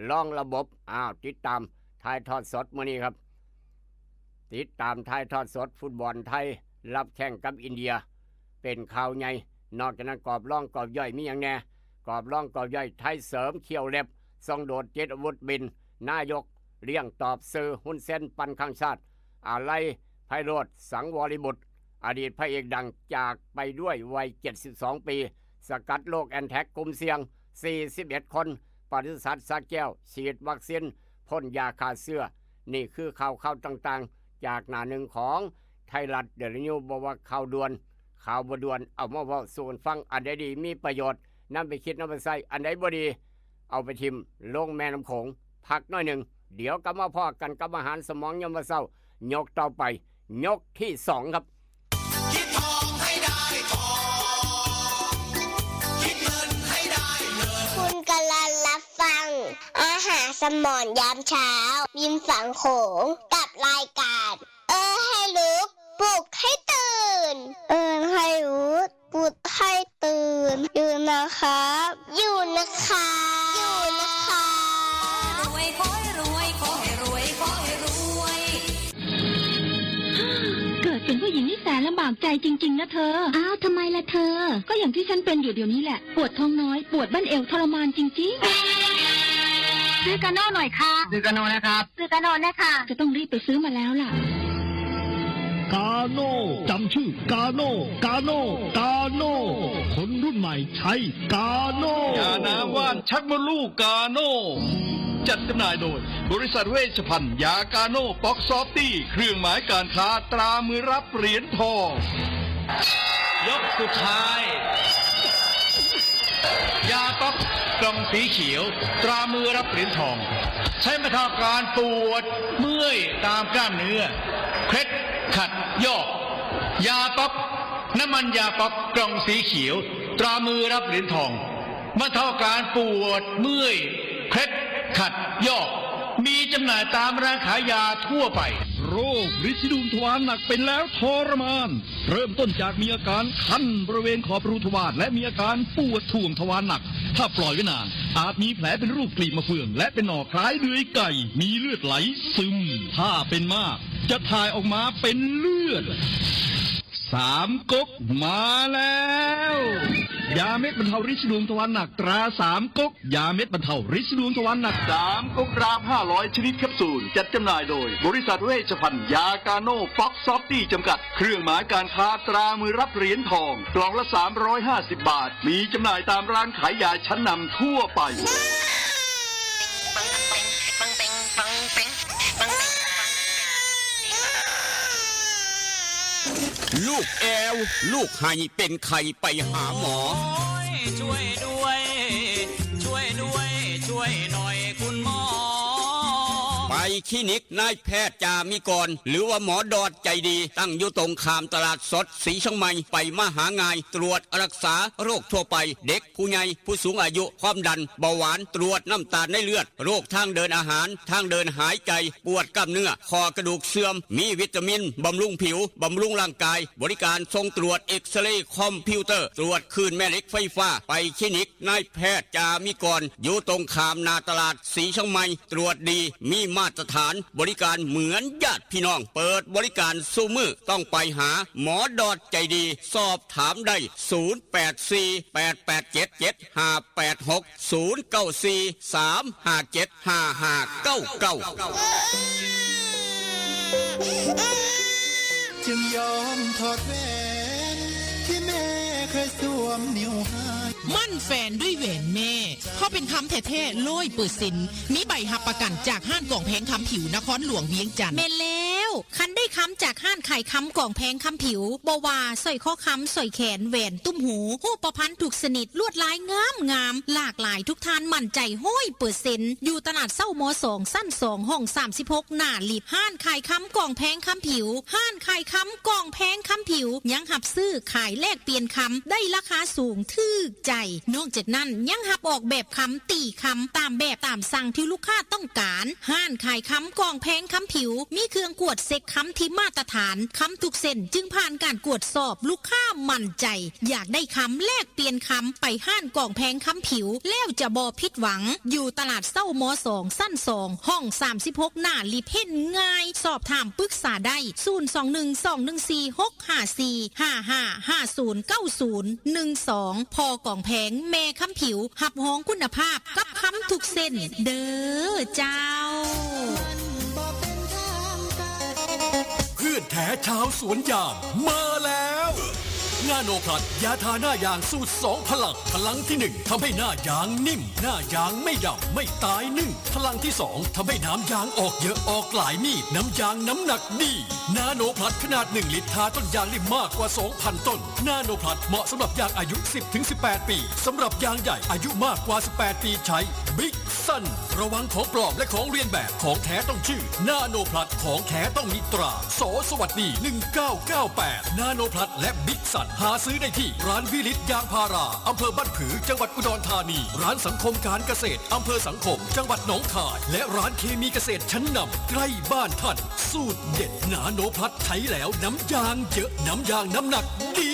ลองระบบ อ้าว ติดตามถ่ายทอดสดมื้อนี้ครับ ติดตามถ่ายทอดสดฟุตบอลไทย รับแข่งกับอินเดีย เป็นข่าวใหญ่ นอกจากนั้นกรอบรองกรอบย่อยมีหยังแน่ กรอบรองกรอบย่อย ไทยเสริมเขี้ยวเล็บ ส่งโดดเจ็ดอาวุธบิน นายกเลี้ยงตอบสื่อ ฮุนเซนปันข้างชาติ อาลัยพโรจน์ สังวริบุตร อดีตพระเอกดังจากไปด้วยวัยเจ็ดสิบสองปี สกัดโรคแอนแทรกกลุ่มเสี่ยงสี่สิบเอ็ดคน ปศุสัตว์สระแก้ว ฉีดวัคซีนพ่นยาฆ่าเชื้อ นี่คือข่าวๆต่างๆ จากหน้าหนึ่งของไทยรัฐเดลี่นิวส์ บ่ว่าข่าวด่วน ข่าวบ่ด่วน เอามาเว้าสู่กันฟัง อันใดดีมีประโยชน์ นำไปคิดนำไปใช้ อันใดบ่ดี เอาไปถิ่มลงแม่น้ำโขง พักหน่อยหนึ่ง เดี๋ยวกลับมาพ้อกันกับอาหารสมองยามมื้อเช้า ยกต่อไป ยกที่สองครับ คิดทองให้ได้ทอง คิดเงินให้ได้เงิน คุณกำลังรับฟัง อาหารสมองยามเช้า ริมฝั่งโขง กับรายการ เออให้รู้ ปลุกให้ตื่น เออให้รู้ ปลุกให้ตื่น อยู่นะครับ อยู่นะครับ อยู่นะครับ รวยขอให้รวย ขอให้รวย ขอให้รวย เกิดเป็นผู้หญิงนี่แสนลำบากใจจริงๆนะเธอ อ้าว ทำไมล่ะเธอ ก็อย่างที่ฉันเป็นอยู่เดี๋ยวนี้แหละ ปวดท้องน้อย ปวดบั้นเอวทรมานจริงๆ ซื้อกาโน่หน่อยค่ะ ซื้อกาโน่นะครับ ซื้อกาโน่นะคะ จะต้องรีบไปซื้อมาแล้วล่ะ กาโน่ จำชื่อกาโน่ กาโน่ กาโน่ คนรุ่นใหม่ใช้กาโน่ ยาน้ำว่านชักมดลูกกาโน่ จัดจำหน่ายโดย บริษัทเวชภัณฑ์ยากาโน่ป๊อกซอฟตี้ เครื่องหมายการค้าตรามือรับเหรียญทอง ยกสุดท้าย ยาป๊อกกล่องสีเขียว ตรามือรับเหรียญทอง ใช้บรรเทาอาการปวดเมื่อยตามกล้ามเนื้อ เคล็ดขัดยอก ยาป๊อก น้ำมันยาป๊อกกล่องสีเขียว ตรามือรับเหรียญทอง บรรเทาอาการปวดเมื่อย เคล็ดขัดยอก มีจำหน่ายตามร้านขายยาทั่วไป โรคริดสีดวงทวารหนักเป็นแล้วทรมาน เริ่มต้นจากมีอาการคันบริเวณขอบรูทวารและมีอาการปวดถ่วงทวารหนัก ถ้าปล่อยไว้นาน อาจมีแผลเป็นรูปกลีบมะเฟือง และเป็นหนองคล้ายเดือยไก่ มีเลือดไหลซึม ถ้าเป็นมาก จะถ่ายออกมาเป็นเลือด สามก๊กมาแล้ว ยาเม็ดบรรเทาริดสีดวงทวารหนักตราสามก๊ก ยาเม็ดบรรเทาริดสีดวงทวารหนัก สามก๊กกรัมห้าร้อยชนิดแคปซูล จัดจำหน่ายโดย บริษัทเวชภัณฑ์ยากาโน่ป๊อกซอฟตี้จำกัด เครื่องหมายการค้าตรามือรับเหรียญทอง กล่องละสามร้อยห้าสิบบาท มีจำหน่ายตามร้านขายยาชั้นนำทั่วไป ลูกแอว ลูกไห้เป็นไข้ไปหาหมอ โอ้ย ช่วยด้วย ช่วยด้วย ช่วยหน่อยคุณหมอ ไป คลินิกนายแพทย์จามิกร หรือว่าหมอดอดใจดี ตั้งอยู่ตรงข้ามตลาดสดสีเชียงใหม่ ไปมาหาง่าย ตรวจรักษาโรคทั่วไป เด็กผู้ใหญ่ผู้สูงอายุ ความดัน เบาหวาน ตรวจน้ำตาลในเลือด โรคทางเดินอาหาร ทางเดินหายใจ ปวดกล้ามเนื้อ ข้อกระดูกเสื่อม มีวิตามิน บำรุงผิว บำรุงร่างกาย บริการส่งตรวจเอ็กซเรย์คอมพิวเตอร์ ตรวจคลื่นแม่เหล็กไฟฟ้า ไปคลินิกนายแพทย์จามิกร อยู่ตรงข้ามหน้าตลาดสีเชียงใหม่ ตรวจดี มีมาตรฐาน บริการเหมือนญาติพี่น้อง เปิดบริการซุมื้อ ต้องไปหาหมอดอดใจดี สอบถามได้ ศูนย์แปดสี่ แปดแปดเจ็ด เจ็ดห้าแปดหก ศูนย์เก้าสี่ สามห้าเจ็ด ห้าห้าเก้าเก้า จึงยอมถอดแหวนที่แม่เคยสวมนิ้วให้ มั่นแฟนด้วยแหวนแม่ เพราะเป็นคำแท้ๆร้อยเปอร์เซ็นต์ มีใบรับประกันจากห้านกองแพงคำผิวนครหลวงเวียงจันทน์ แม่นแล้ว คันได้คำจากห้านขายคำกองแพงคำผิว บ่ว่าสร้อยคอคำ สร้อยแขน แหวน ตุ้มหู ฮูปพรรณทุกชนิด ลวดลายงามงาม หลากหลายทุกท่านมั่นใจร้อยเปอร์เซ็นต์ อยู่ตลาดเศร้ามสอง ชั้นสอง ห้องสามสิบหก หน้าลิฟต์ ห้านขายคำกองแพงคำผิว ห้านขายคำกองแพงคำผิว ยังรับซื้อขายแลกเปลี่ยนคำ ได้ราคาสูงถืกใจ นอกจากนั้นยังรับออกแบบคำตีคำตามแบบตามสั่งที่ลูกค้าต้องการ ห้านขายคำกองแพงคำผิว มีเครื่องกวดเช็คคำที่มาตรฐาน คำทุกเส้นจึงผ่านการกวดสอบ ลูกค้ามั่นใจ อยากได้คำแลกเปลี่ยนคำไปห้านกองแพงคำผิว แล้วจะบ่ผิดหวัง อยู่ตลาดเศร้ามสอง ชั้นสอง ห้องสามสิบหก หน้าลิฟต์ เห็นง่าย สอบถามปรึกษาได้ ศูนย์สองหนึ่ง สองหนึ่งสี่ หกห้าสี่ ห้าห้า ห้าศูนย์ เก้าศูนย์ หนึ่งสอง พ่อกองแพงแม่คำผิว รับรองคุณภาพกับคำทุกเส้น เด้อเจ้า เพื่อนแท้ชาวสวนยางมาแล้ว นาโนพลัสยาทาหน้ายางสูตรสองพลัง พลังที่หนึ่งทำให้หน้ายางนิ่ม หน้ายางไม่ดำไม่ตายนึ่ง พลังที่สองทำให้น้ำยางออกเยอะออกหลายมีด น้ำยางน้ำหนักดี นาโนพลัสขนาดหนึ่งลิตรทาต้นยางได้มากกว่าสองพันต้น นาโนพลัสเหมาะสำหรับยางอายุสิบถึงสิบแปดปี สำหรับยางใหญ่อายุมากกว่าสิบแปดปีใช้ บิ๊กซัน ระวังของปลอมและของเลียนแบบ ของแท้ต้องชื่อ นาโนพลัส ของแท้ต้องมีตรา ส.สวัสดี หนึ่งเก้าเก้าแปด นาโนพลัสและบิ๊กซัน หาซื้อได้ที่ร้านวิลิตยางพารา อำเภอบ้านผือ จังหวัดอุดรธานี ร้านสังคมการเกษตร อำเภอสังคม จังหวัดหนองคาย และร้านเคมีเกษตรชั้นนำใกล้บ้านท่าน สูตรเด็ดนาโนพลัสใช้แล้วน้ำยางเยอะ น้ำยางน้ำหนักดี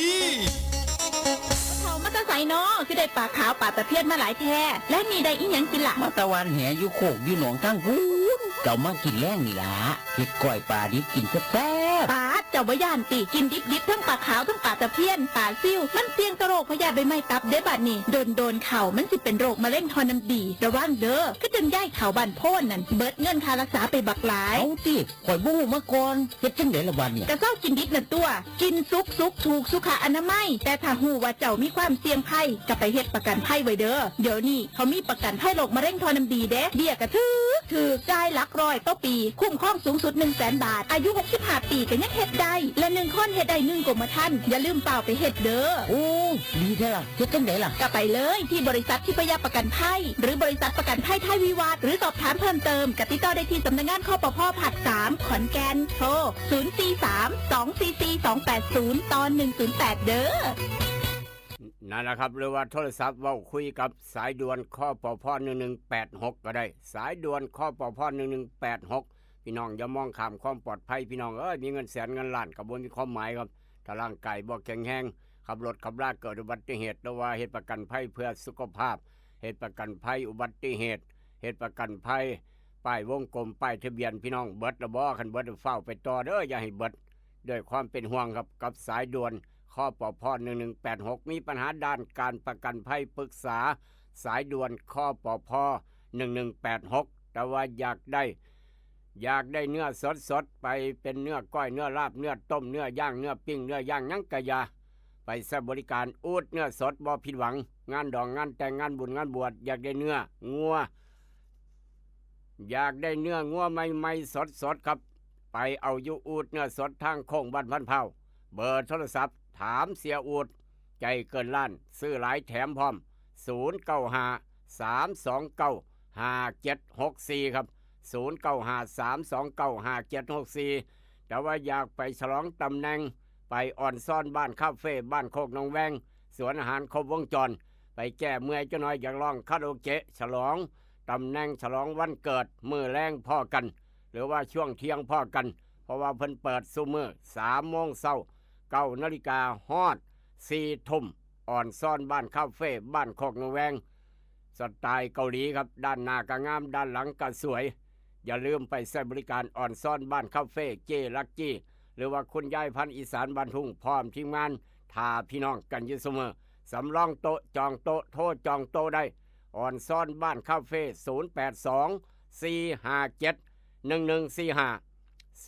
เขามาแตะไสเนาะคือได้ปลาขาวปลาตะเพียนมาหลายแท้ และนี่ได้อีหยังกินล่ะ มาตะวันแหอยู่โคกอยู่หนองทางพูน เจ้ามากินแรงนี่ล่ะเฮ็ดก้อยปลาดิบกินแซ่บๆ ปาดเจ้าบ่ย่านติ กินดิบๆทั้งปลาขาวทั้งปลาตะเพียน ปลาซิว มันเสี่ยงต่อโรคพยาธิใบไม้ตับเด้บัดนี้ โดนๆเข้ามันสิเป็นโรคมะเร็งท่อน้ำดี ระวังเด้อ คือจังยายเฒ่าบ้านโพนนั่น เบิดเงินค่ารักษาไปบักหลาย เอาติ ข่อยบ่ฮู้มาก่อน เฮ็ดจั่งใดล่ะบัดเนี่ย กะเซากินดิบนั่นตั่ว กินสุกๆ ถูกสุขอนามัย แต่ถ้าฮู้ว่าเจ้ามีความเสี่ยงภัย กะไปเฮ็ดประกันภัยไว้เด้อ เดี๋ยวนี้เขามีประกันภัยโรคมะเร็งท่อน้ำดีเด้ เบี้ยกะถืกถืก จ่ายหลักร้อยต่อปี คุ้มครองสูงสุดหนึ่งแสนบาท อายุหกสิบห้าปีกะยังเฮ็ดได้ และหนึ่งคนเฮ็ดได้หนึ่งกรมธรรม์ อย่าลืมฟ้าวไปเฮ็ดเด้อ โอ้ ดีแท้ล่ะ เฮ็ดจั่งใดล่ะ กะไปเลยที่บริษัททิพยประกันภัย หรือบริษัทประกันภัยไทยวิวัฒน์ หรือสอบถามเพิ่มเติมกะติดต่อได้ที่สำนักงาน คปภ ภาคสาม ขอนแก่น โทร ศูนย์สี่สาม สองสี่สี่ สองแปดศูนย์ ต่อ หนึ่งศูนย์แปด เด้อ นั่นแหละครับ หรือว่าโทรศัพท์เว้าคุยกับสายด่วน คปภ หนึ่งหนึ่งแปดหก ก็ได้ สายด่วน คปภ หนึ่งหนึ่งแปดหก พี่น้องอย่ามองข้ามความปลอดภัย พี่น้องเอ้ย มีเงินแสนเงินล้านกะบ่มีความหมายครับ ถ้าร่างกายบ่แข็งแรง ขับรถขับลาเกิดอุบัติเหตุ หรือว่าเฮ็ดประกันภัยเพื่อสุขภาพ เฮ็ดประกันภัยอุบัติเหตุ เฮ็ดประกันภัยป้ายวงกลม ป้ายทะเบียน พี่น้องเบิดละบ่ คันเบิดฟ้าวไปต่อเด้อ อย่าให้เบิด ด้วยความเป็นห่วงครับ กับสายด่วน คปภ หนึ่งหนึ่งแปดหก มีปัญหาด้านการประกันภัย ปรึกษาสายด่วน คปภ หนึ่งหนึ่งแปดหก แต่ว่าอยากได้ อยากได้เนื้อสดๆ ไปเป็นเนื้อก้อย เนื้อลาบ เนื้อต้ม เนื้อย่าง เนื้อปิ้ง เนื้อย่างหยังกะอย่า ไปใช้บริการอูดเนื้อสดบ่ผิดหวัง งานดอง งานแต่ง งานบุญ งานบวช อยากได้เนื้องัว อยากได้เนื้องัวใหม่ๆ สดๆ ครับ ไปเอาอยู่อูดเนื้อสดทางโค้งบ้านพันพร้าว เบอร์โทรศัพท์ ถามเสียอูด ใจเกินล้าน ซื้อหลายแถมพร้อม ศูนย์เก้าห้า สามสองเก้า ห้าเจ็ดหกสี่ ครับ ศูนย์เก้าห้าสามสองเก้าห้าเจ็ดหกสี่ แต่ว่าอยากไปฉลองตำแหน่ง ไปออนซอนบ้านคาเฟ่บ้านโคกหนองแวง สวนอาหารครบวงจร ไปแก้เมื่อยจักหน่อย อยากร้องคาราโอเกะฉลองตำแหน่ง ฉลองวันเกิด มื้อแลงพ้อกัน หรือว่าช่วงเที่ยงพ้อกัน เพราะว่าเพิ่นเปิดซุมื้อ สามโมงเช้า เก้านาฬิกา ฮอด สี่ทุ่ม ออนซอนบ้านคาเฟ่บ้านโคกหนองแวง สไตล์เกาหลีครับ ด้านหน้าก็งาม ด้านหลังก็สวย อย่าลืมไปใช้บริการออนซอนบ้านคาเฟ่เจลักกี้ หรือว่าคุณยายพันธุ์อีสานบ้านทุ่ง พร้อมทีมงาน ถ้าพี่น้องกันอยู่เสมอ สำรองโต๊ะจองโต๊ะ โทรจองโต๊ะได้ ออนซอนบ้านคาเฟ่ ศูนย์แปดสอง สี่ห้าเจ็ด หนึ่งหนึ่งสี่ห้า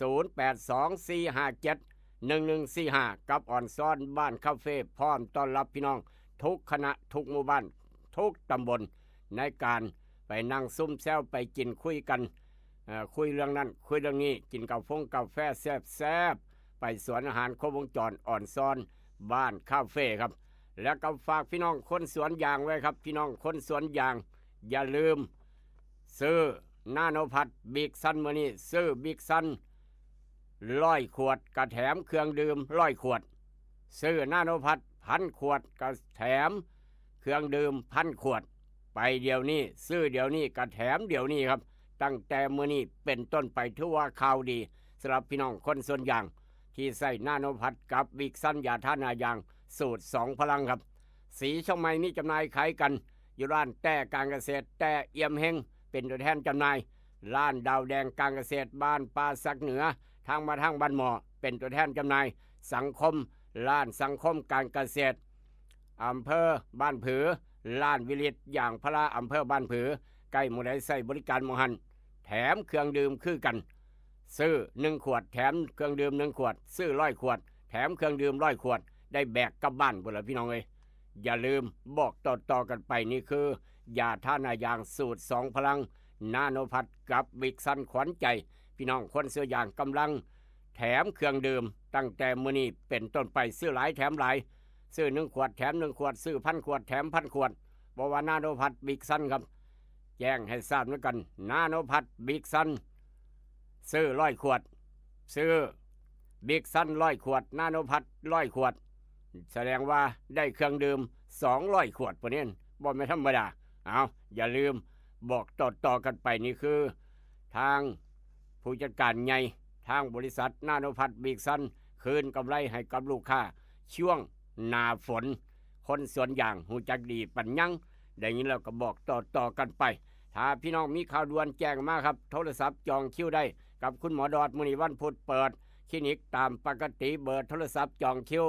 ศูนย์แปดสอง สี่ห้าเจ็ด หนึ่งหนึ่งสี่ห้า กับออนซอนบ้านคาเฟ่ พร้อมต้อนรับพี่น้องทุกคณะ ทุกหมู่บ้าน ทุกตำบล ในการไปนั่งซุ่มแซว ไปกินคุยกัน เอ่อ คุยเรื่องนั้น คุยเรื่องนี้ กินกาฟงกาแฟแซบๆ ไปสวนอาหารครบวงจร ออนซอนบ้านคาเฟ่ครับ แล้วก็ฝากพี่น้องคนสวนยางไว้ครับ พี่น้องคนสวนยาง อย่าลืม ซื้อนาโนพัทบิ๊กซันมื้อนี้ ซื้อบิ๊กซันร้อยขวด ก็แถมเครื่องดื่มร้อยขวด ซื้อนาโนพัทพันขวด ก็แถมเครื่องดื่มพันขวด ไปเดี๋ยวนี้ ซื้อเดี๋ยวนี้ ก็แถมเดี๋ยวนี้ครับ ตั้งแต่มื้อนี้เป็นต้นไป ถือว่าข่าวดีสำหรับพี่น้องคนสวนยาง ที่ใช้นาโนพัทกับบิ๊กซันยาทาหน้ายาง สูตรสองพลังครับ สีเชียงใหม่มีจำหน่ายขายกัน อยู่ร้านแต้การเกษตร แต้เอี่ยมเฮง เป็นตัวแทนจำหน่าย ร้านดาวแดงการเกษตร บ้านป่าสักเหนือ ทางมาทางบ้านหมอ เป็นตัวแทนจำหน่าย สังคม ร้านสังคมการเกษตร อำเภอบ้านผือ ร้านวิลิตยางพารา อำเภอบ้านผือ ใกล้หมู่ใดใช้บริการหม่องหั้น แถมเครื่องดื่มคือกัน ซื้อหนึ่งขวด แถมเครื่องดื่มหนึ่งขวด ซื้อร้อยขวด แถมเครื่องดื่มร้อยขวด ได้แบกกลับบ้านพุ้นล่ะพี่น้องเอ้ย อย่าลืม บอกต่อๆกันไป นี่คือ ยาทาหน้ายางสูตรสองพลัง นาโนพัทกับบิ๊กซัน ขวัญใจพี่น้องคนสวนยาง กำลังแถมเครื่องดื่ม ตั้งแต่มื้อนี้เป็นต้นไป ซื้อหลายแถมหลาย ซื้อหนึ่งขวดแถมหนึ่งขวด ซื้อพันขวดแถมพันขวด บ่ว่านาโนพัทบิ๊กซันครับ แจ้งให้ทราบนำกัน นาโนพัทบิ๊กซัน ซื้อร้อยขวด ซื้อบิ๊กซันร้อยขวด นาโนพัทร้อยขวด แสดงว่าได้เครื่องดื่มสองร้อยขวดพุ้นเด้ บ่แม่นธรรมดา เอา อย่าลืม บอกต่อๆกันไป นี่คือ ทางผู้จัดการใหญ่ ทางบริษัทนาโนพัทบิ๊กซัน คืนกำไรให้กับลูกค้า ช่วงหน้าฝน คนสวนยางฮู้จักดีปานหยัง ได้ยินแล้วก็บอกต่อๆกันไป ถ้าพี่น้องมีข่าวด่วนแจ้งมาครับ โทรศัพท์จองคิวได้กับคุณหมอดอด มื้อนี้วันพุธเปิดคลินิกตามปกติ เบอร์โทรศัพท์จองคิว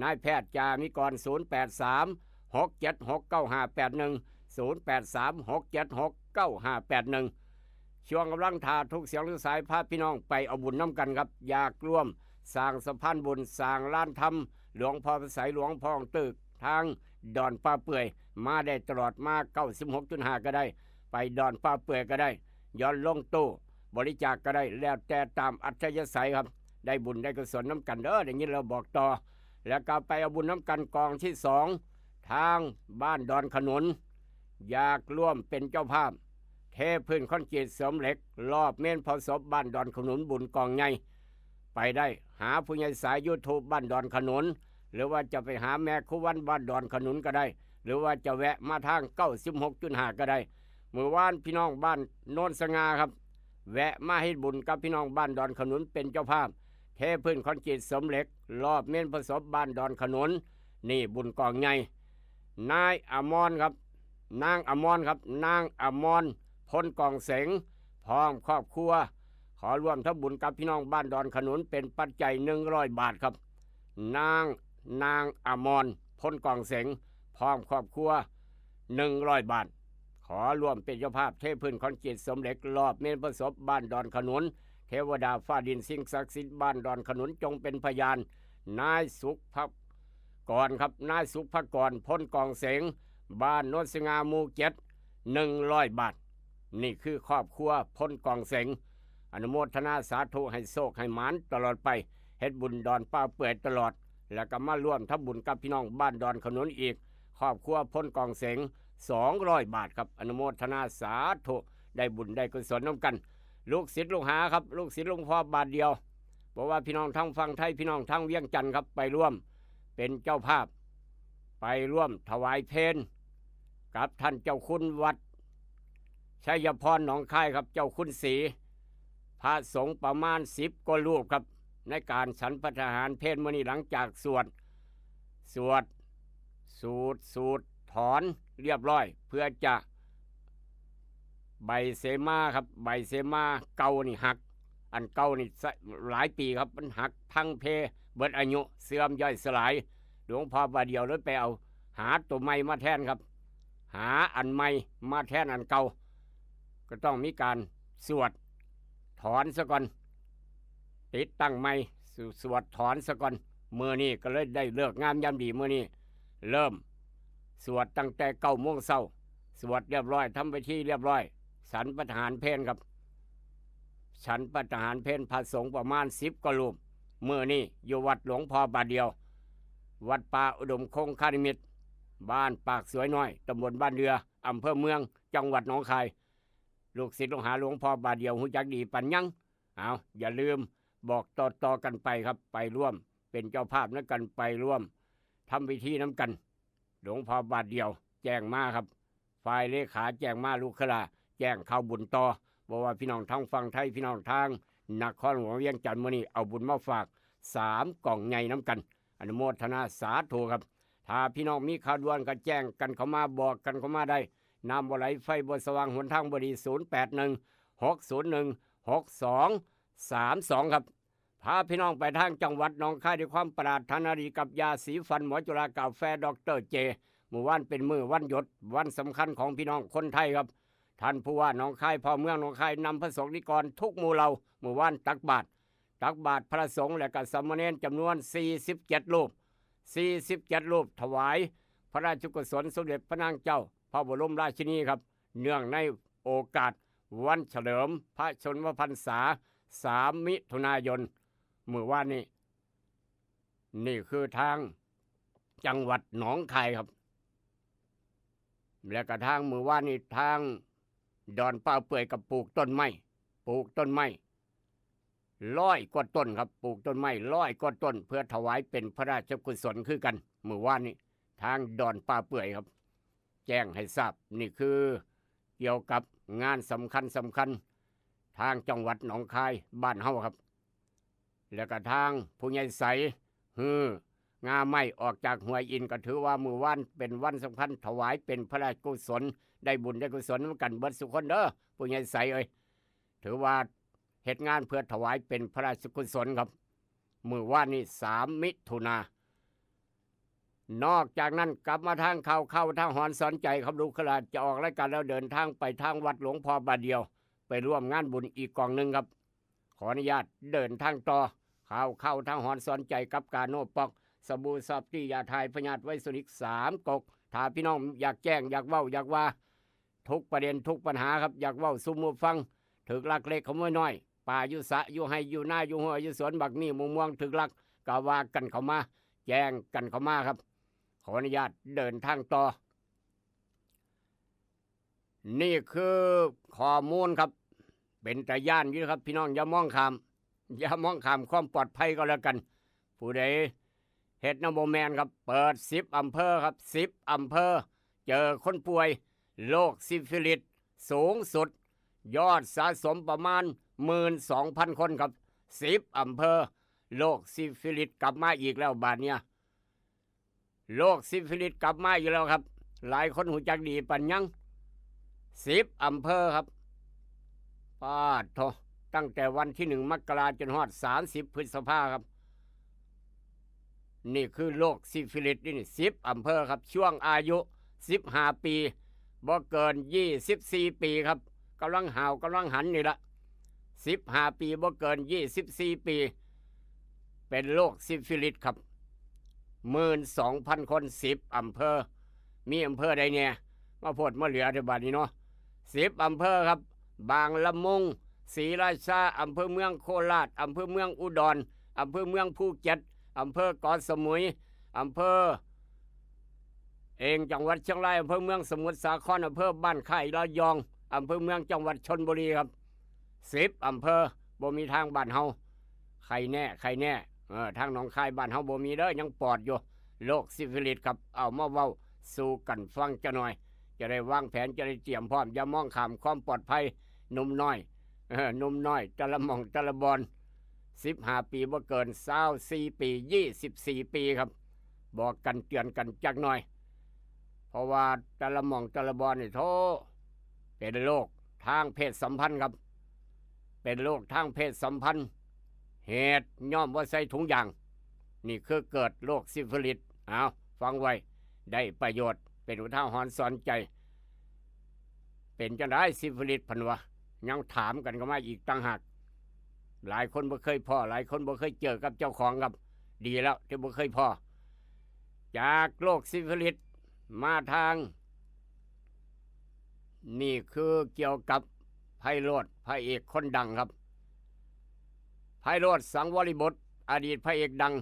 นายแพทย์จามิกร ศูนย์แปดสาม หกเจ็ดหก เก้าห้าแปดหนึ่ง ศูนย์แปดสาม หกเจ็ดหก เก้าห้าแปดหนึ่ง ช่วงกำลังถ่าทุกเสียงทุกสาย พาพี่น้องไปเอาบุญนำกันครับ อยากร่วมสร้างสะพานบุญ สร้างลานธรรม หลวงพ่อพระไสย หลวงพ่อตึก ทางดอนป่าเปื่อย มาได้ตลอด มา เก้าสิบหกจุดห้า ก็ได้ ไปดอนป่าเปื่อยก็ได้ ย้อนลงตู้บริจาคก็ได้ แล้วแต่ตามอัธยาศัยครับ ได้บุญได้กุศลนำกันเด้อ ได้ยินแล้วบอกต่อ แล้วก็ไปเอาบุญนำกันกองที่สอง ทางบ้านดอนขนุน อยากร่วมเป็นเจ้าภาพ เทพื้นคอนกรีตเสริมเหล็ก รอบเมนเผาศพบ้านดอนขนุน บุญกองใหญ่ ไปได้ หาผู้ใหญ่สาย YouTube บ้านดอนขนุน หรือว่าจะไปหาแม่ครูวันบ้านดอนขนุนก็ได้ หรือว่าจะแวะมาทาง เก้าสิบหกจุดห้า ก็ได้ มื้อวานพี่น้องบ้านโนนสง่าครับ แวะมาเฮ็ดบุญกับพี่น้องบ้านดอนขนุน เป็นเจ้าภาพ เทพื้นคอนกรีตเสริมเหล็ก รอบเมนเผาศพบ้านดอนขนุน นี่บุญกองใหญ่ นายอมรครับ นางอมรครับ นางอมร พลกองเสง พร้อมครอบครัว ขอร่วมทำบุญกับพี่น้องบ้านดอนขนุน เป็นปัจจัยหนึ่งร้อยบาทครับ นาง นางอมร พลกองเสง พร้อมครอบครัว หนึ่งร้อยบาท ขอร่วมเป็นเจ้าภาพ เทพื้นคอนกรีตเสริมเหล็ก รอบเมนเผาศพบ้านดอนขนุน เทวดาฟ้าดินสิ่งศักดิ์สิทธิ์บ้านดอนขนุนจงเป็นพยาน นายสุภกรครับ นายสุภกร พลกองเสง บ้านโนนสง่า หมู่เจ็ด หนึ่งร้อยบาท นี่คือครอบครัวพลกองเสง อนุโมทนาสาธุ ให้โชคให้หมานตลอดไป เฮ็ดบุญดอนป่าเปื่อยตลอด แล้วก็มาร่วมทำบุญกับพี่น้องบ้านดอนขนุนอีก ครอบครัวพลกองเสง สองร้อยบาทครับ อนุโมทนาสาธุ ได้บุญได้กุศลนำกัน ลูกศิษย์ลูกหาครับ ลูกศิษย์หลวงพ่อบาทเดียว บอกว่าพี่น้องทางฝั่งไทย พี่น้องทางเวียงจันทน์ครับ ไปร่วมเป็นเจ้าภาพ ไปร่วมถวายเพลกับท่านเจ้าคุณวัดชัยพรหนองคายครับ เจ้าคุณศรี พระสงฆ์ประมาณสิบกว่ารูปครับ ในการฉันพระทหารเพลมื้อนี้ หลังจากสวด สวด สูด สูดถอนเรียบร้อย เพื่อจะ ใบเสมาครับ ใบเสมาเก่านี่หัก อันเก่านี่สะ- หลายปีครับ มันหักพังเพเบิดอายุ เสื่อมย่อยสลาย หลวงพ่อบาทเดียวเลยไปเอา หาตัวใหม่มาแทนครับ หาอันใหม่มาแทนอันเก่า ก็ต้องมีการสวดถอนซะก่อน ติดตั้งใหม่ ส- สวดถอนซะก่อน มื้อนี้ก็เลยได้ฤกษ์งามยามดี มื้อนี้เริ่มสวดตั้งแต่เก้าโมงเช้า สวดเรียบร้อย ทำพิธีเรียบร้อย ฉันพระทหารเพลครับ ฉันพระทหารเพลพระสงฆ์ประมาณสิบกว่ารูป มื้อนี้อยู่วัดหลวงพ่อบาทเดียว วัดป่าอุดมคงคานิมิตร บ้านปากสวยน้อย ตำบลบ้านเดือ อำเภอเมือง จังหวัดหนองคาย ลูกศิษย์ลูกหาหลวงพ่อบาทเดียว ฮู้จักดีปานยัง เอา อย่าลืมบอกต่อๆกันไปครับ ไปร่วมเป็นเจ้าภาพนำกัน ไปร่วมทำพิธีนำกัน หลวงพ่อบาทเดียวแจ้งมาครับ ฝ่ายเลขาแจ้งมา ลูกขลาแจ้งข่าวบุญต่อ บอกว่าพี่น้องทางฝั่งไทย พี่น้องทางนครหลวงเวียงจันทน์ มื้อนี้เอาบุญมาฝาก สามกล่องใหญ่นำกัน อนุโมทนาสาธุครับ ถ้าพี่น้องมีข่าวด่วนก็แจ้งกันเข้ามา บอกกันเข้ามาได้ น้ำบ่ไหล ไฟบ่สว่าง หนทางบ่ดี ศูนย์แปดหนึ่ง หกศูนย์หนึ่ง หกสองสามสอง ครับ พาพี่น้องไปทางจังหวัดหนองคายด้วยความปรารถนาดีกับยาสีฟันหมอจุฬากาแฟดอกเตอร์เจ มื้อวานเป็นมื้อวันหยุด วันสำคัญของพี่น้องคนไทยครับ ท่านผู้ว่าหนองคาย พ่อเมืองหนองคาย นำพระสงฆ์นิกรทุกหมู่เหล่า มื้อวานตักบาตร ตักบาตรพระสงฆ์และก็สามเณรจำนวนสี่สิบเจ็ดรูป สี่สิบเจ็ดรูป ถวายพระราชกุศลสมเด็จพระนางเจ้าพระบรมราชินีครับ เนื่องในโอกาสวันเฉลิมพระชนมพรรษา สามมิถุนายน มื้อวานนี้ นี่คือทางจังหวัดหนองคายครับ และกระทั่งมื้อวานนี้ทางดอนป่าเปื่อยกับปลูกต้นไม้ ปลูกต้นไม้ร้อยกว่าต้นครับ ปลูกต้นไม้ร้อยกว่าต้น เพื่อถวายเป็นพระราชกุศลคือกัน มื้อวานนี้ทางดอนป่าเปื่อยครับ แจ้งให้ทราบ นี่คือเกี่ยวกับงานสำคัญสำคัญ ทางจังหวัดหนองคายบ้านเฮาครับ แล้วก็ทางผู้ใหญ่ใส ฮือ งาไม้ออกจากห้วยอิน ก็ถือว่ามื้อวานเป็นวันสำคัญ ถวายเป็นพระราชกุศล ได้บุญได้กุศลนำกันเบิดสุคนเด้อ ผู้ใหญ่ใสเอ้ย ถือว่าเฮ็ดงานเพื่อถวายเป็นพระราชกุศลครับ มื้อวานนี้ สามมิถุนา นอกจากนั้นกลับมาทางข่าวเข้าทางหอนสอนใจครับ ลูกขลาจะออกรายการแล้วเดินทางไปทางวัดหลวงพ่อบาทเดียว ไปร่วมงานบุญอีกกองหนึ่งครับ ขออนุญาตเดินทางต่อ ข่าวเข้าทางหอนสอนใจกับกาโนปอก สบู่ซอฟตี้ ยาทายพยาธิไวรัสนิกสามก๊ก ถ้าพี่น้องอยากแจ้ง อยากเว้า อยากว่า ทุกประเด็นทุกปัญหาครับ อยากเว้าสู่หมู่ฟัง ถืกลักเล็กขโมยน้อย ป่าอยู่สระอยู่ไฮ่อยู่นาอยู่หัวอยู่สวน บักนี่หมู่ม่วงถืกลัก ก็ว่ากันเข้ามา แจ้งกันเข้ามาครับ ขออนุญาตเดินทางต่อ นี่คือข้อมูลครับ เป็นตาย้านอยู่ครับ พี่น้องอย่ามองข้าม อย่ามองข้ามความปลอดภัยก็แล้วกัน ผู้ใดเฮ็ดแนวบ่แม่นครับ เปิดสิบอำเภอครับ สิบอำเภอ เจอคนป่วยโรคซิฟิลิสสูงสุด ยอดสะสมประมาณ หมื่นสองพัน คนครับ สิบอำเภอ โรคซิฟิลิสกลับมาอีกแล้วบาดเนี้ย โรคซิฟิลิสกลับมาอีกแล้วครับ หลายคนฮู้จักดีปานยัง สิบอำเภอครับ ปาดโธ่ ตั้งแต่วันที่หนึ่งมกราจนฮอดสามสิบพฤษภาครับ นี่คือโรคซิฟิลิสนี่ สิบอำเภอครับ ช่วงอายุสิบห้าปี บ่เกินยี่สิบสี่ปีครับ กำลังห่าวกำลังหันนี่ละ สิบห้าปีบ่เกินยี่สิบสี่ปี เป็นโรคซิฟิลิสครับ หมื่นสองพัน คน สิบอำเภอ มีอำเภอใดแน่ มาโพดมาเหลือเด้อบาดนี้เนาะ สิบอำเภอครับ บางละมุง ศรีราชา อำเภอเมืองโคราช อำเภอเมืองอุดร อำเภอเมืองภูเก็ต อำเภอเกาะสมุย อำเภอเองจังหวัดเชียงราย อำเภอเมืองสมุทรสาคร อำเภอบ้านค่ายระยอง อำเภอเมืองจังหวัดชลบุรีครับ สิบอำเภอ บ่มีทางบ้านเฮา ใครแน่ ใครแน่ เออ ทางหนองคายบ้านเฮาบ่มีเด้อ ยังปลอดอยู่ โรคซิฟิลิสครับ เอามาเว้าสู่กันฟังจักหน่อย จะได้วางแผน จะได้เตรียมพร้อม อย่ามองข้ามความปลอดภัย หนุ่มน้อย เออ หนุ่มน้อย แต่ละหม่องแต่ละบ่อน สิบห้าปีบ่เกิน ซาวสี่ปี ยี่สิบสี่ปีครับ บอกกันเตือนกันจักหน่อย เพราะว่าแต่ละหม่องแต่ละบ่อนนี่ โธ่ เป็นโรคทางเพศสัมพันธ์ครับ เป็นโรคทางเพศสัมพันธ์ เหตุย้อนว่าใส่ถุงยาง นี่คือเกิดโรคซิฟิลิส เอา ฟังไว้ ได้ประโยชน์ เป็นอุทาหรณ์สอนใจ เป็นจังได๋ซิฟิลิส เพิ่นว่า ยังถามกันเข้ามาอีกต่างหาก หลายคนบ่เคยพ้อ หลายคนบ่เคยเจอกับเจ้าของครับ ดีแล้วที่บ่เคยพ้อ จากโรคซิฟิลิส มาทาง นี่คือเกี่ยวกับไพโรจน์ พระเอกคนดังครับ ไพโรจน์ สังวริบุตร อดีตพระเอกดัง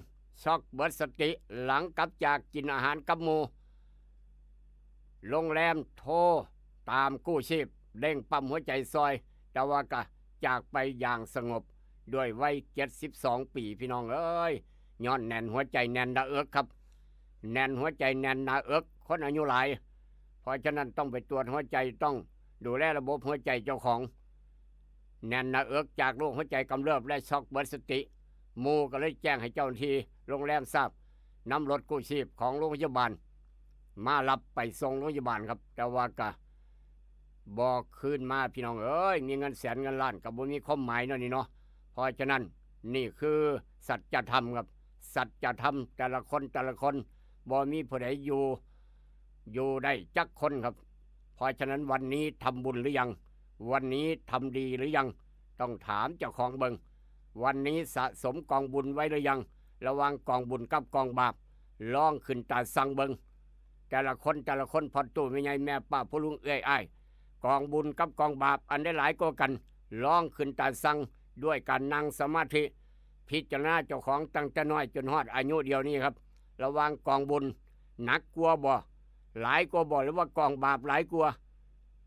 ช็อกเบิดสติ หลังกลับจากกินอาหารกับหมู่ โรงแรมโทรตามกู้ชีพ เร่งปั๊มหัวใจซอย แต่ว่าก็จากไปอย่างสงบ ด้วยวัยเจ็ดสิบสองปี พี่น้องเอ้ย ย้อนแน่นหัวใจแน่นหน้าอกครับ แน่นหัวใจแน่นหน้าอก คนอายุหลาย เพราะฉะนั้นต้องไปตรวจหัวใจ ต้องดูแลระบบหัวใจเจ้าของ แน่นหน้าอกจากโรคหัวใจกำเริบและช็อกเบิดสติ หมู่ก็เลยแจ้งให้เจ้าหน้าที่โรงแรมทราบ นำรถกู้ชีพของโรงพยาบาล มารับไปส่งโรงพยาบาลครับ แต่ว่าก็บ่คืนมา พี่น้องเอ้ย มีเงินแสนเงินล้านก็บ่มีความหมายเนาะนี่เนาะ เพราะฉะนั้นนี่คือสัจธรรมครับ สัจธรรมแต่ละคนแต่ละคน บ่มีผู้ใดอยู่ อยู่ได้จักคนครับ เพราะฉะนั้นวันนี้ทำบุญหรือยัง วันนี้ทำดีหรือยัง ต้องถามเจ้าของเบิ่ง วันนี้สะสมกองบุญไว้หรือยัง ระหว่างกองบุญกับกองบาป ลองขึ้นตาสั่งเบิ่ง แต่ละคนแต่ละคน พ่อตู้แม่ใหญ่แม่ป้าพ่อลุงเอื้อยอ้าย กองบุญกับกองบาปอันใดหลายกว่ากัน ลองขึ้นตาสั่งด้วยการนั่งสมาธิ พิจารณาเจ้าของตั้งแต่น้อยจนฮอดอายุเดี๋ยวนี้ครับ ระหว่างกองบุญหนักกว่าบ่ หลายกว่าบ่ หรือว่ากองบาปหลายกว่า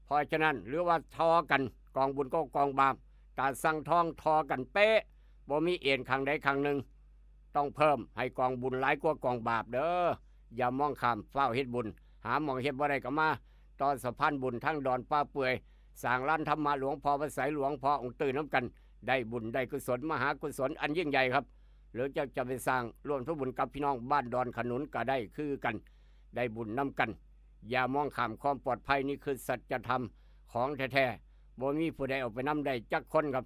เพราะฉะนั้น หรือว่าทอกัน กองบุญกับกองบาป ตาสั่งทองทอกันเป๊ะ บ่มีเอนข้างใดข้างหนึ่ง ต้องเพิ่มให้กองบุญหลายกว่ากองบาปเด้อ อย่ามองข้าม ฟ้าวเฮ็ดบุญ หาหม่องเฮ็ดบ่ได้ก็มาต่อสะพานบุญทางดอนป่าเปื่อย สร้างลานธรรมะหลวงพ่อพระไสย หลวงพ่อองค์ตื้อน้ำกัน ได้บุญได้กุศล มหากุศลอันยิ่งใหญ่ครับ หรือเจ้าจะไปสร้างร่วมทำบุญกับพี่น้องบ้านดอนขนุนก็ได้คือกัน ได้บุญนำกัน อย่ามองข้ามความปลอดภัย นี่คือสัจธรรมของแท้ๆ บ่มีผู้ใดเอาไปนำได้จักคนครับ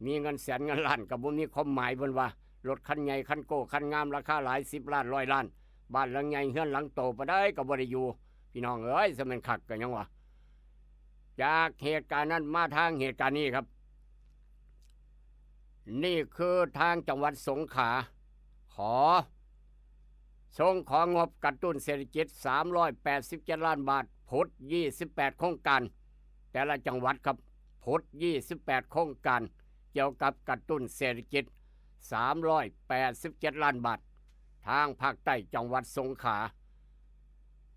มีเงินแสนเงินล้านก็บ่มีความหมาย เพิ่นว่า รถคันใหญ่คันโก้คันงามราคาหลายสิบล้านร้อยล้าน บ้านหลังใหญ่เฮือนหลังโตปานใดก็บ่ได้อยู่ พี่น้องเอ้ย สะแม่นคักก็ยังว่า จากเหตุการณ์นั้นมาทางเหตุการณ์นี้ครับ นี่คือทางจังหวัดสงขลา ขอ ส่งของงบกระตุ้นเศรษฐกิจ สามร้อยแปดสิบเจ็ดล้านบาท ผุด ยี่สิบแปด โครงการ แต่ละจังหวัดครับ ผุด ยี่สิบแปด โครงการ เกี่ยวกับกระตุ้นเศรษฐกิจ สามร้อยแปดสิบเจ็ดล้านบาท ทางภาคใต้จังหวัดสงขลา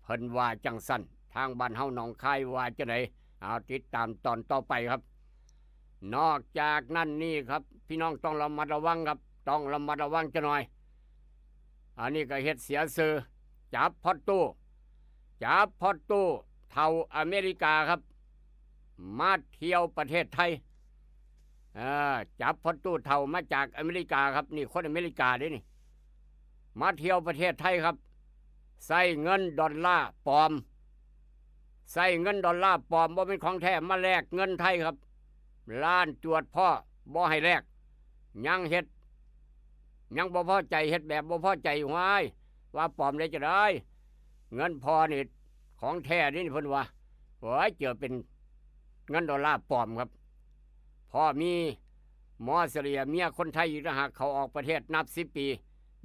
เพิ่นว่าจังซั่น ทางบ้านเฮาหนองคายว่าจังได๋ เอาติดตามตอนต่อไปครับ นอกจากนั้นนี่ครับ พี่น้องต้องระมัดระวังครับ ต้องระมัดระวังจักหน่อย อันนี้ก็เฮ็ดเสียชื่อ จับพ่อตู้ จับพ่อตู้เฒ่าอเมริกาครับ มาเที่ยวประเทศไทย เออ จับพ่อตู้เฒ่ามาจากอเมริกาครับ นี่คนอเมริกาเด้นี่ มาเที่ยวประเทศไทยครับ ใช้เงินดอลลาร์ปลอม ใช้เงินดอลลาร์ปลอม บ่แม่นของแท้ มาแลกเงินไทยครับ ร้านจวดพ้อบ่ให้แลก ยังเฮ็ด ยังบ่พอใจ เฮ็ดแบบบ่พอใจ ฮ้าย ว่าปลอมได้จั่งใด๋ เงินพ่อนี่ของแท้นี่ เพิ่นว่า โอ้ย เจอเป็นเงินดอลลาร์ปลอมครับ พ่อมีหมอเสลีย เมียคนไทยอีกต่างหาก เขาออกประเทศนับสิบปี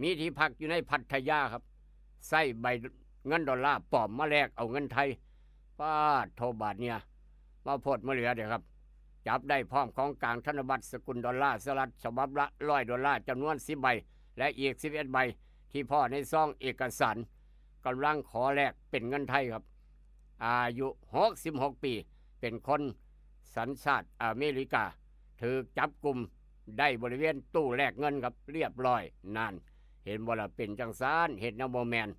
มีที่พักอยู่ในพัทยาครับ ใช้ใบเงินดอลลาร์ปลอมมาแลกเอาเงินไทย ป๊าดโธ่ บาดเนี่ย มาโพดมาเหลือเด้อครับ จับได้พร้อมของกลางธนบัตรสกุลดอลลาร์สหรัฐฉบับละร้อยดอลลาร์ จำนวนสิบใบ และอีกสิบเอ็ดใบ ที่พ้อในซองเอกสาร กำลังขอแลกเป็นเงินไทยครับ อายุหกสิบหกปี เป็นคนสัญชาติอเมริกา ถูกจับกุมได้บริเวณตู้แลกเงินครับ เรียบร้อยนั่น เห็นบ่ล่ะ เป็นจังซั่น เฮ็ดแนวบ่แม่น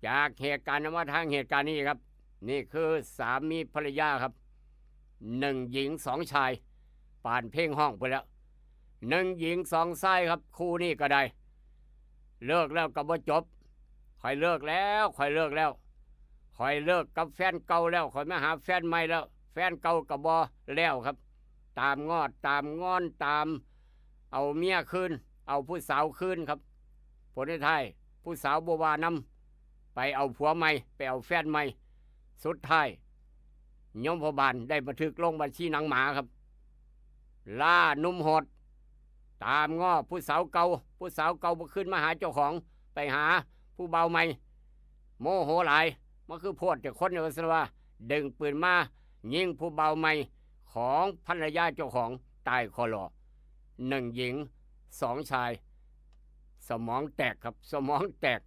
จากเหตุการณ์นั้นมาทางเหตุการณ์นี้ครับ นี่คือสามีภรรยาครับ หนึ่งหญิงสองชาย ปานเพลงฮ้องพู้นแหล้ว หนึ่งหญิงสองชายครับ คู่นี้ก็ได้ เลิกแล้วก็บ่จบ ข้อยเลิกแล้ว ข้อยเลิกแล้ว ข้อยเลิกกับแฟนเก่าแล้ว ข้อยมาหาแฟนใหม่แล้ว แฟนเก่าก็บ่แล้วครับ ตามงอดตามงอนตาม เอาเมียคืน เอาผู้สาวคืนครับ ผลในท้ายผู้สาวบ่ว่านำ ไปเอาผัวใหม่ ไปเอาแฟนใหม่ สุดท้ายยมพบาลได้บันทึกลงบัญชีหนังหมาครับ ล่าหนุ่มโหด ตามง้อผู้สาวเก่า ผู้สาวเก่าบ่คืนมาหาเจ้าของ ไปหาผู้บ่าวใหม่ โมโหหลาย มันคือโพดแต่คนเนี่ยว่าซั่นว่า ดึงปืนมายิงผู้บ่าวใหม่ของภรรยาเจ้าของ ตายคอลอ หนึ่งหญิงสองชาย สมองแตกครับ สมองแตก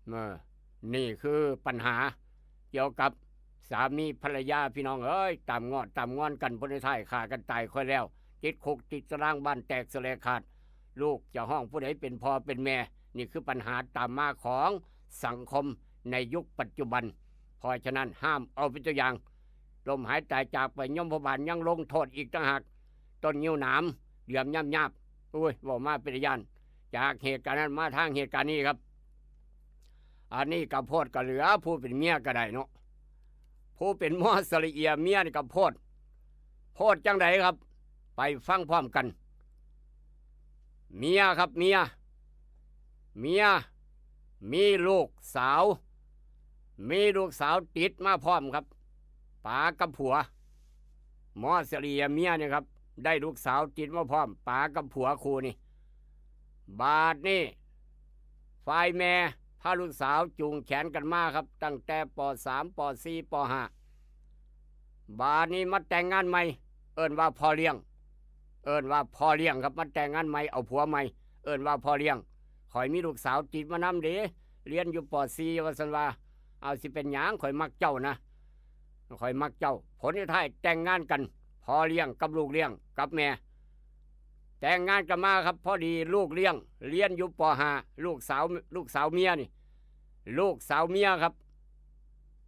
เออ นี่คือปัญหาเกี่ยวกับสามีภรรยา พี่น้องเอ้ย ตามงอดตามงอนกัน ผลในท้ายฆ่ากันตายค่อยแล้ว ติดคุกติดตาราง บ้านแตกสะแหลกขาด ลูกจะฮ้องผู้ใดเป็นพ่อเป็นแม่ นี่คือปัญหาตามมาของสังคมในยุคปัจจุบัน เพราะฉะนั้นห้ามเอาเป็นตัวอย่าง ล้มหายตายจากไป ยมพบาลยังลงโทษอีกต่างหาก ต้นงิ้วหนาม เหลี่ยมย่ำยาบ โอ้ย เว้ามาเป็นตาย้าน จากเหตุการณ์นั้นมาทางเหตุการณ์นี้ครับ อันนี้ก็โพดก็เหลือ ผู้เป็นเมียก็ได้เนาะ ผู้เป็นมอสระเอียเมียนี่ก็โพด โพดจังใดครับ ไปฟังพร้อมกัน เมียครับ เมีย เมีย มีลูกสาว มีลูกสาวติดมาพร้อมครับ ป๋ากับผัว มอสระเอียเมียเนี่ยครับ ได้ลูกสาวติดมาพร้อม ป๋ากับผัวคู่นี่ บาดนี่ ฝ่ายแม่พาลูกสาวจูงแขนกันมาครับ ตั้งแต่ ป.สาม ป.สี่ ป.ห้า บาดนี้มาแต่งงานใหม่ เอิ้นว่าพ่อเลี้ยง เอิ้นว่าพ่อเลี้ยงครับ มาแต่งงานใหม่ เอาผัวใหม่ เอิ้นว่าพ่อเลี้ยง ข้อยมีลูกสาวติดมานำเด้ เรียนอยู่ ป.สี่ ว่าซั่นว่า เอา สิเป็นหยัง ข้อยมักเจ้านะ ข้อยมักเจ้า ผลสุดท้ายแต่งงานกัน พ่อเลี้ยงกับลูกเลี้ยงกับแม่ แต่งงานกันมาครับ พอดีลูกเลี้ยง เรียนอยู่ ป.ห้า ลูกสาว ลูกสาวเมียนี่ ลูกสาวเมียครับ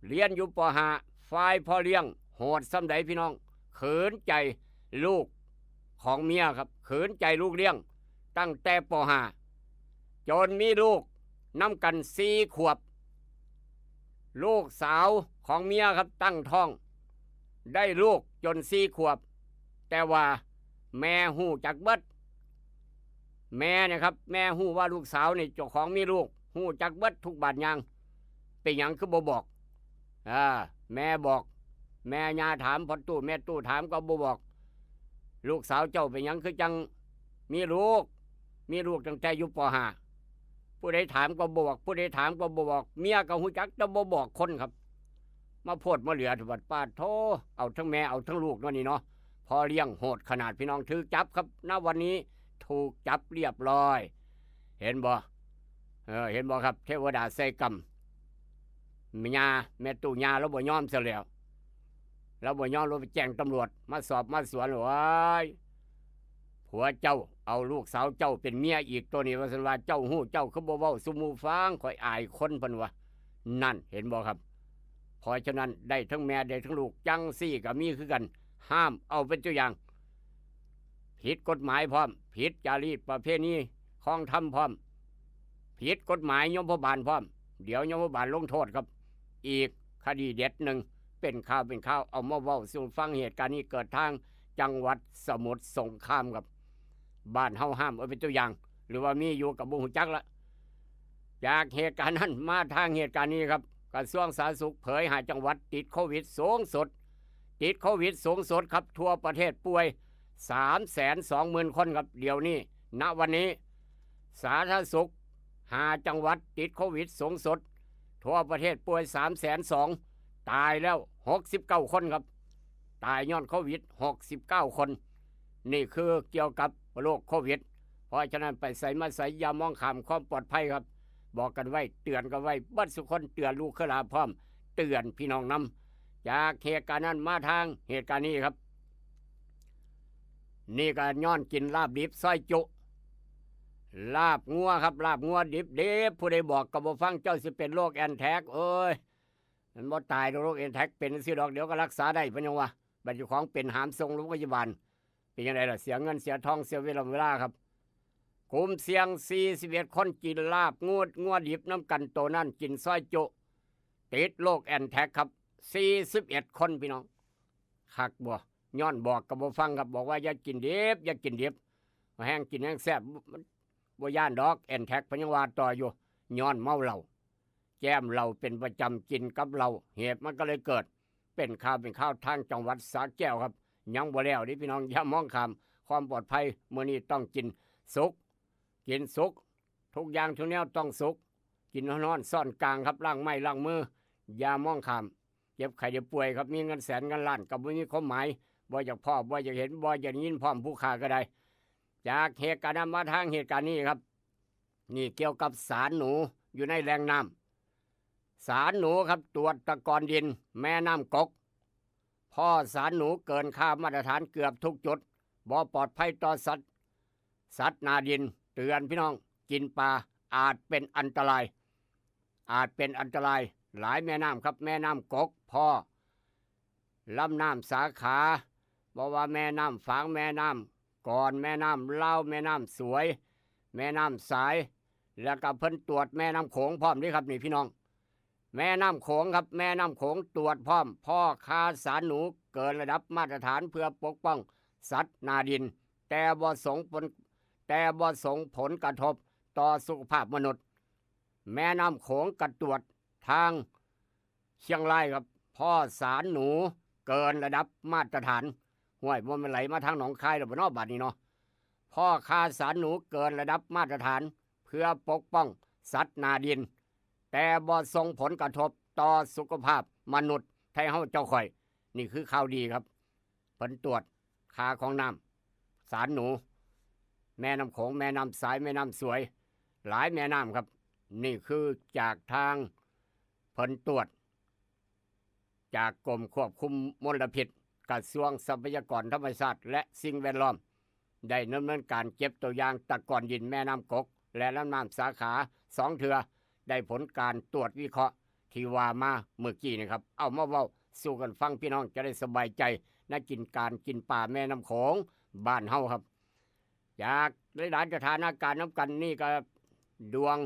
เรียนอยู่ ป.ห้า ฝ่ายพ่อเลี้ยงโหดส่ำใดพี่น้อง ขืนใจลูกของเมียครับ ขืนใจลูกเลี้ยง ตั้งแต่ ป.ห้า จนมีลูกนำกันสี่ขวบ ลูกสาวของเมียครับ ตั้งท้อง ได้ลูกจนสี่ขวบ แต่ว่าแม่ฮู้จักเบิด แม่เนี่ยครับ แม่ฮู้ว่าลูกสาวนี่เจ้าของมีลูก ฮู้จักเบิดทุกบาดยาง เป็นหยังคือบ่บอก อ่า แม่บอก แม่ย่าถาม พ่อตู้แม่ตู้ถามก็บ่บอก ลูกสาวเจ้าเป็นหยังคือจังมีลูก มีลูกตั้งแต่อยู่ ป.ห้า ผู้ใดถามก็บ่บอก ผู้ใดถามก็บ่บอก เมียก็ฮู้จักแต่บ่บอกคนครับ มาโพดมาเหลือบัด ปาดโธ่ เอาทั้งแม่เอาทั้งลูกเนาะนี่เนาะ พ่อเลี้ยงโหดขนาดพี่น้อง ถูกจับครับ ณ วันนี้ถูกจับเรียบร้อย เห็นบ่ เออ เห็นบ่ครับ เทวดาใส่กรรม แม่ย่า แม่ตู้ย่าลาวบ่ยอมซะแล้ว ลาวบ่ยอม ลาวไปแจ้งตำรวจ มาสอบมาสวน โอ้ย ผัวเจ้าเอาลูกสาวเจ้าเป็นเมียอีกตัวนี้ ว่าซั่นว่า เจ้าฮู้ เจ้าคือบ่เว้าสู่หมู่ฟัง ข้อยอายคน เพิ่นว่า นั่น เห็นบ่ครับ เพราะฉะนั้นได้ทั้งแม่ได้ทั้งลูก จังซี่ก็มีคือกัน ห้ามเอาเป็นตัวอย่าง ผิดกฎหมายพร้อม ผิดจารีตประเพณีคองธรรมพร้อม ผิดกฎหมายยมพบาลพร้อม เดี๋ยวยมพบาลลงโทษครับ อีกคดีเด็ดหนึ่ง เป็นข่าวเป็นข่าว เอามาเว้าสู่ฟัง เหตุการณ์นี้เกิดทางจังหวัดสมุทรสงครามครับ บ้านเฮาห้ามเอาเป็นตัวอย่าง หรือว่ามีอยู่ก็บ่ฮู้จักละ จากเหตุการณ์นั้นมาทางเหตุการณ์นี้ครับ กระทรวงสาธารณสุขเผยห้าจังหวัดติดโควิดสูงสุด ติดโควิดสูงสุดครับ ทั่วประเทศป่วย สามแสนสองหมื่น คนครับ เดี๋ยวนี้ ณ วันนี้ สาธารณสุขห้าจังหวัดติดโควิดสูงสุด ทั่วประเทศป่วย สามแสนสอง ตายแล้ว หกสิบเก้า คนครับ ตายย้อนโควิด หกสิบเก้า คน นี่คือเกี่ยวกับโรคโควิด เพราะฉะนั้นไปไสมาไสอย่ามองข้ามความปลอดภัยครับ บอกกันไว้ เตือนกันไว้ เบิดสุคน เตือนลูกคือหลานพร้อม เตือนพี่น้องนำ จากเหตุการณ์นั้นมาทางเหตุการณ์นี้ครับ นี่ก็ย้อนกินลาบดิบซอยจุ ลาบงัวครับ ลาบงัวดิบๆ ผู้ใดบอกก็บ่ฟัง เจ้าสิเป็นโรคแอนแทรก โอ้ย มันบ่ตายดอก โรคแอนแทรกเป็นซื่อดอก เดี๋ยวก็รักษาได้ เพิ่นยังว่า บัดเจ้าของเป็นหามส่งโรงพยาบาล เป็นจั่งใดล่ะ เสียเงินเสียทองเสียเวลาเวลาครับ กลุ่มเสี่ยง สี่สิบเอ็ด คนกินลาบงัว งัวดิบนำกัน โตนั้นกินซอยจุ ติดโรคแอนแทรกครับ สี่สิบเอ็ด คนพี่น้อง คักบ่ ย้อนบอกก็บ่ฟังครับ บอกว่าอย่ากินดิบ อย่ากินดิบ แฮงกินแฮงแซ่บ มันบ่ย้านดอก แอนแทรก เพิ่นยังว่าต่ออยู่ ย้อนเมาเหล้า แจมเหล้าเป็นประจำ กินกับเหล้า เหตุมันก็เลยเกิด เป็นข่าวเป็นคราว ทางจังหวัดสระแก้วครับ ยังบ่แล้วเด้พี่น้อง อย่ามองข้าม ความปลอดภัยมื้อนี้ต้องกินสุก กินสุก ทุกอย่างทุกแนวต้องสุก กินฮ้อนๆ ซ้อนกลางครับ ล้างไม้ล้างมือ อย่ามองข้าม เจ็บไข้ได้ป่วยครับ มีเงินแสนเงินล้านก็บ่มีความหมาย บ่อยากพ้อ บ่อยากเห็น บ่อยากได้ยินพร้อมผู้ข้าก็ได้ จากเหตุการณ์นั้นมาทางเหตุการณ์นี้ครับ นี่เกี่ยวกับสารหนูอยู่ในแหล่งน้ำ สารหนูครับ ตรวจตะกอนดินแม่น้ำกก พอสารหนูเกินค่ามาตรฐานเกือบทุกจุด บ่ปลอดภัยต่อสัตว์ สัตว์นาดิน เตือนพี่น้อง กินปลาอาจเป็นอันตราย อาจเป็นอันตราย หลายแม่น้ำครับ แม่น้ำกก พอ ลำน้ำสาขา บ่ว่าแม่น้ำฝาง แม่น้ำก่อน แม่น้ำลาว แม่น้ำสวย แม่น้ำสาย แล้วก็เพิ่นตรวจแม่น้ำโขงพร้อมเด้ครับ นี่พี่น้อง แม่น้ำโขงครับ แม่น้ำโขงตรวจพร้อม พอค่าสารหนูเกินระดับมาตรฐานเพื่อปกป้องสัตว์นาดิน แต่บ่ส่งผล แต่บ่ส่งผลกระทบต่อสุขภาพมนุษย์ แม่น้ำโขงก็ตรวจทางเชียงรายครับ พอสารหนูเกินระดับมาตรฐาน ห้วย บ่แม่นไหลมาทางหนองคายแล้วบ่เนาะ บัดนี้เนาะ พอค่าสารหนูเกินระดับมาตรฐาน เพื่อปกป้องสัตว์นาดิน แต่บ่ส่งผลกระทบต่อสุขภาพมนุษย์ไทเฮาเจ้าข่อย นี่คือข่าวดีครับ เพิ่นตรวจค่าของน้ำ สารหนู แม่น้ำโขง แม่น้ำสาย แม่น้ำสวย หลายแม่น้ำครับ นี่คือจากทางเพิ่นตรวจ จากกรมควบคุมมลพิษ กระทรวงทรัพยากรธรรมชาติและสิ่งแวดล้อม ได้ดำเนินการเก็บตัวอย่างตะกอนดินแม่น้ำกก และลำน้ำสาขาสองเทื่อ ได้ผลการตรวจวิเคราะห์ที่ว่ามาเมื่อกี้นี่ครับ เอามาเว้าสู่กันฟัง พี่น้องจะได้สบายใจ ในกินการกินปลาแม่น้ำโขงบ้านเฮาครับ จากหลายๆสถานการณ์นำกัน นี่ก็ดวง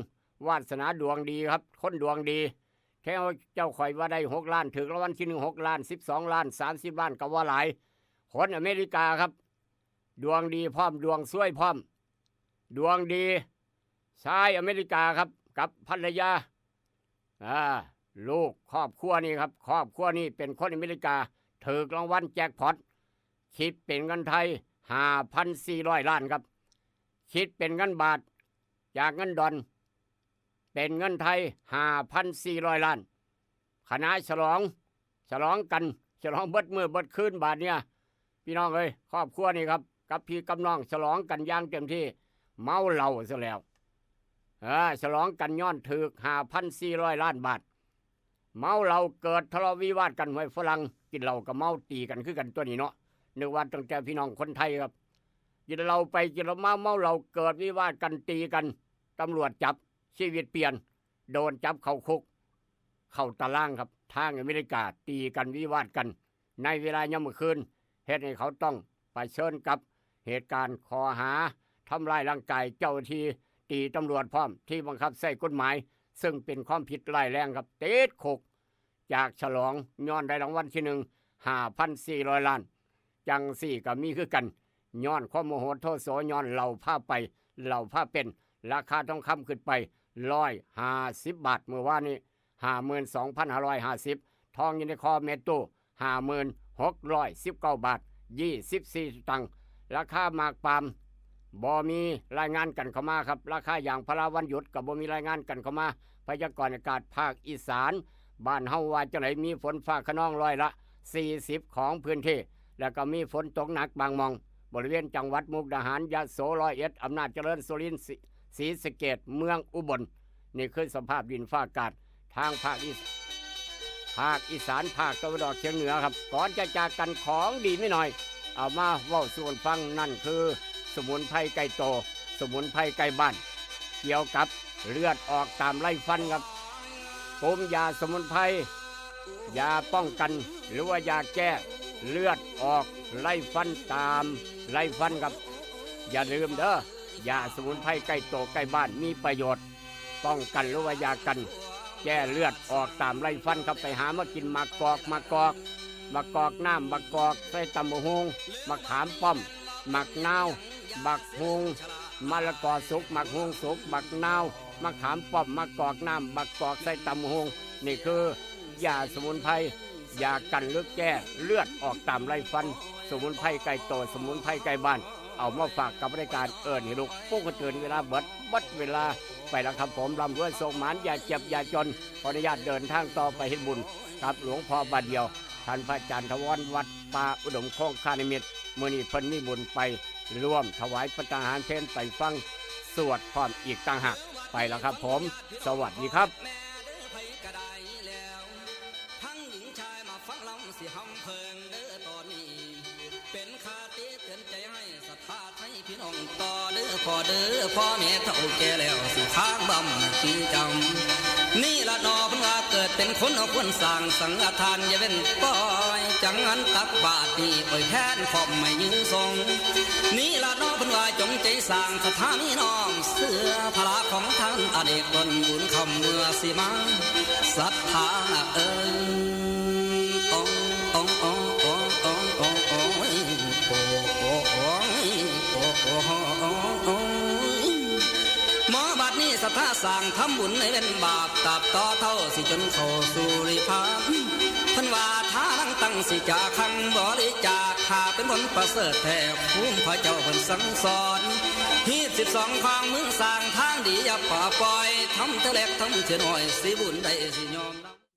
วาสนาดวงดีครับ คนดวงดี แค่เจ้าข่อยว่าได้หกล้าน ถืกรางวัลที่หนึ่งหกล้าน สิบสองล้าน สามสิบล้าน ก็ว่าหลาย คนอเมริกาครับ ดวงดีพร้อม ดวงซวยพร้อม ดวงดี ชายอเมริกาครับ กับภรรยา อ่า ลูกครอบครัวนี่ครับ ครอบครัวนี่เป็นคนอเมริกา ถืกรางวัลแจ็คพอต คิดเป็นเงินไทย ห้าพันสี่ร้อยล้านครับ คิดเป็นเงินบาท จากเงินดอล เป็นเงินไทย ห้าพันสี่ร้อยล้าน คณะฉลอง ฉลองกัน ฉลองเบิดมื้อเบิดคืน บาดเนี่ย พี่น้องเอ้ย ครอบครัวนี่ครับ กับพี่กับน้องฉลองกันอย่างเต็มที่ เมาเหล้าซะแล้ว เออ ฉลองกันย้อนถืก ห้าพันสี่ร้อยล้านบาท เมาเหล้าเกิดทะเลาะวิวาทกัน ห้วย ฝรั่งกินเหล้าก็เมาตีกันคือกันตัวนี้เนาะ นึกว่าตั้งแต่พี่น้องคนไทยครับ กินเหล้าไปกินเหล้ามา เมาเหล้าเกิดวิวาทกันตีกัน ตำรวจจับ ชีวิตเปลี่ยน โดนจับเข้าคุก เข้าตารางครับ ทางอเมริกาตีกันวิวาทกัน ในเวลายามมื้อคืน เฮ็ดให้เขาต้องเผชิญกับเหตุการณ์ข้อหาทำร้ายร่างกายเจ้าหน้าที่ ตีตำรวจพร้อม ที่บังคับใช้กฎหมาย ซึ่งเป็นความผิดร้ายแรงครับ ติดคุก จากฉลองย้อนได้รางวัลที่หนึ่ง ห้าพันสี่ร้อยล้าน จั่งซี้ก็มีคือกัน ย้อนความโมโหโทโส ย้อนเหล้าพาไป เหล้าพาเป็น ราคาทองคำขึ้นไป ร้อยห้าสิบบาท มื้อวานนี้ ห้าหมื่นสองพันห้าร้อยห้าสิบ ทองอยู่ในคอแม่ตู้ ห้าหมื่นหกร้อยสิบเก้าบาท ยี่สิบสี่สตางค์ ราคาหมากปาล์ม บ่มีรายงานกันเข้ามาครับ ราคายางพาราวันหยุดก็บ่มีรายงานกันเข้ามา พยากรณ์อากาศภาคอีสาน บ้านเฮาว่าจั่งใด มีฝนฟ้าคะนองร้อยละสี่สิบของพื้นที่ แล้วก็มีฝนตกหนักบางหม่อง บริเวณจังหวัดมุกดาหาร ยะโส ร้อยเอ็ด อำนาจเจริญ สุรินทร์ ศรี ศรีสะเกษ เมืองอุบล นี่คือสภาพดินฟ้าอากาศทางภาคอีส- ภาคอีสาน ภาคตะวันออกเฉียงเหนือครับ ก่อนจะจากกัน ของดีไม่น้อย เอามาเว้าสู่กันฟัง นั่นคือสมุนไพรใกล้โต สมุนไพรใกล้บ้าน เกี่ยวกับเลือดออกตามไรฟันครับ กลุ่มยาสมุนไพร ยาป้องกัน หรือว่ายาแก้เลือดออกไรฟันตามไรฟันครับ อย่าลืมเด้อ ยาสมุนไพรใกล้โตใกล้บ้านมีประโยชน์ ป้องกันหรือว่ายากัน แก้เลือดออกตามไรฟันครับ ไปหามากิน หมากกอก หมากกอก หมากกอกน้ำ หมากกอกใส่ตำบักหุ่ง มะขามป้อม หมากนาว บักฮุ่ง มะละกอสุก หมากฮุ่งสุก บักนาว มะขามป้อม หมากกอกน้ำ บักกอกใส่ตำบักหุ่ง นี่คือยาสมุนไพร ยากันหรือแก้เลือดออกตามไรฟัน สมุนไพรใกล้โต สมุนไพรใกล้บ้าน เอามาฝากกับรายการเอิ้นให้ลูกปลุกให้ตื่น เวลาเบิด เบิดเวลา ไปแล้วครับผม ร่ำรวยโชคหมาน อย่าเจ็บอย่าจน ขออนุญาตเดินทางต่อไปเฮ็ดบุญกับหลวงพ่อบ้านเดียว ท่านพระอาจารย์ถาวร วัดป่าอุดมคงคานิมิตร มื้อนี้เพิ่นมีบุญไปร่วมถวายภัตตาหารเพล ไปฟังสวดพร้อมอีกต่างหาก ไปแล้วครับผม สวัสดีครับ ทั้งหญิงชายมาฟังลำสิหำเพิงเด้อตอนนี้ เป็นคติเตือนใจให้ศรัทธาไทยพี่น้องต่อเด้อพ่อเด้อพ่อแม่เฒ่าแก่แล้วสิค้างบำชีจำ นี่ละหนอเพิ่นว่าเกิดเป็นคนเอาคนสร้างสังฆทานอย่าเว้นปล่อย จังหันตักบาตรนี่ปล่อยแทนพร้อมไม่ยืนทรง นี่ละหนอเพิ่นว่าจงใจสร้างศรัทธามีน้อมเสื้อพระของท่านอเนกตนบุญคำเมื่อสิมา ศรัทธาเอ่ย อองอองอองอองอองอองโอ้ยโอ้โอ้โอ้ยโอ้โอ้โอ้ยหมอบัดนี้ศรัทธาสร้างทำบุญในเว้นบาปตราบต่อเท่าสิจนเข้าสู่นิพพาน เพิ่นว่าทานังตังสิจาคังบริจาคหาเป็นผลประเสริฐแท้ คุ้มพระเจ้าเพิ่นสั่งสอน ฮีตสิบสองของเมืองสร้างทางดีอย่าป่าปล่อย ทำเท่าเล็กทำเท่าน้อย สิบุญได้สิยอมรับ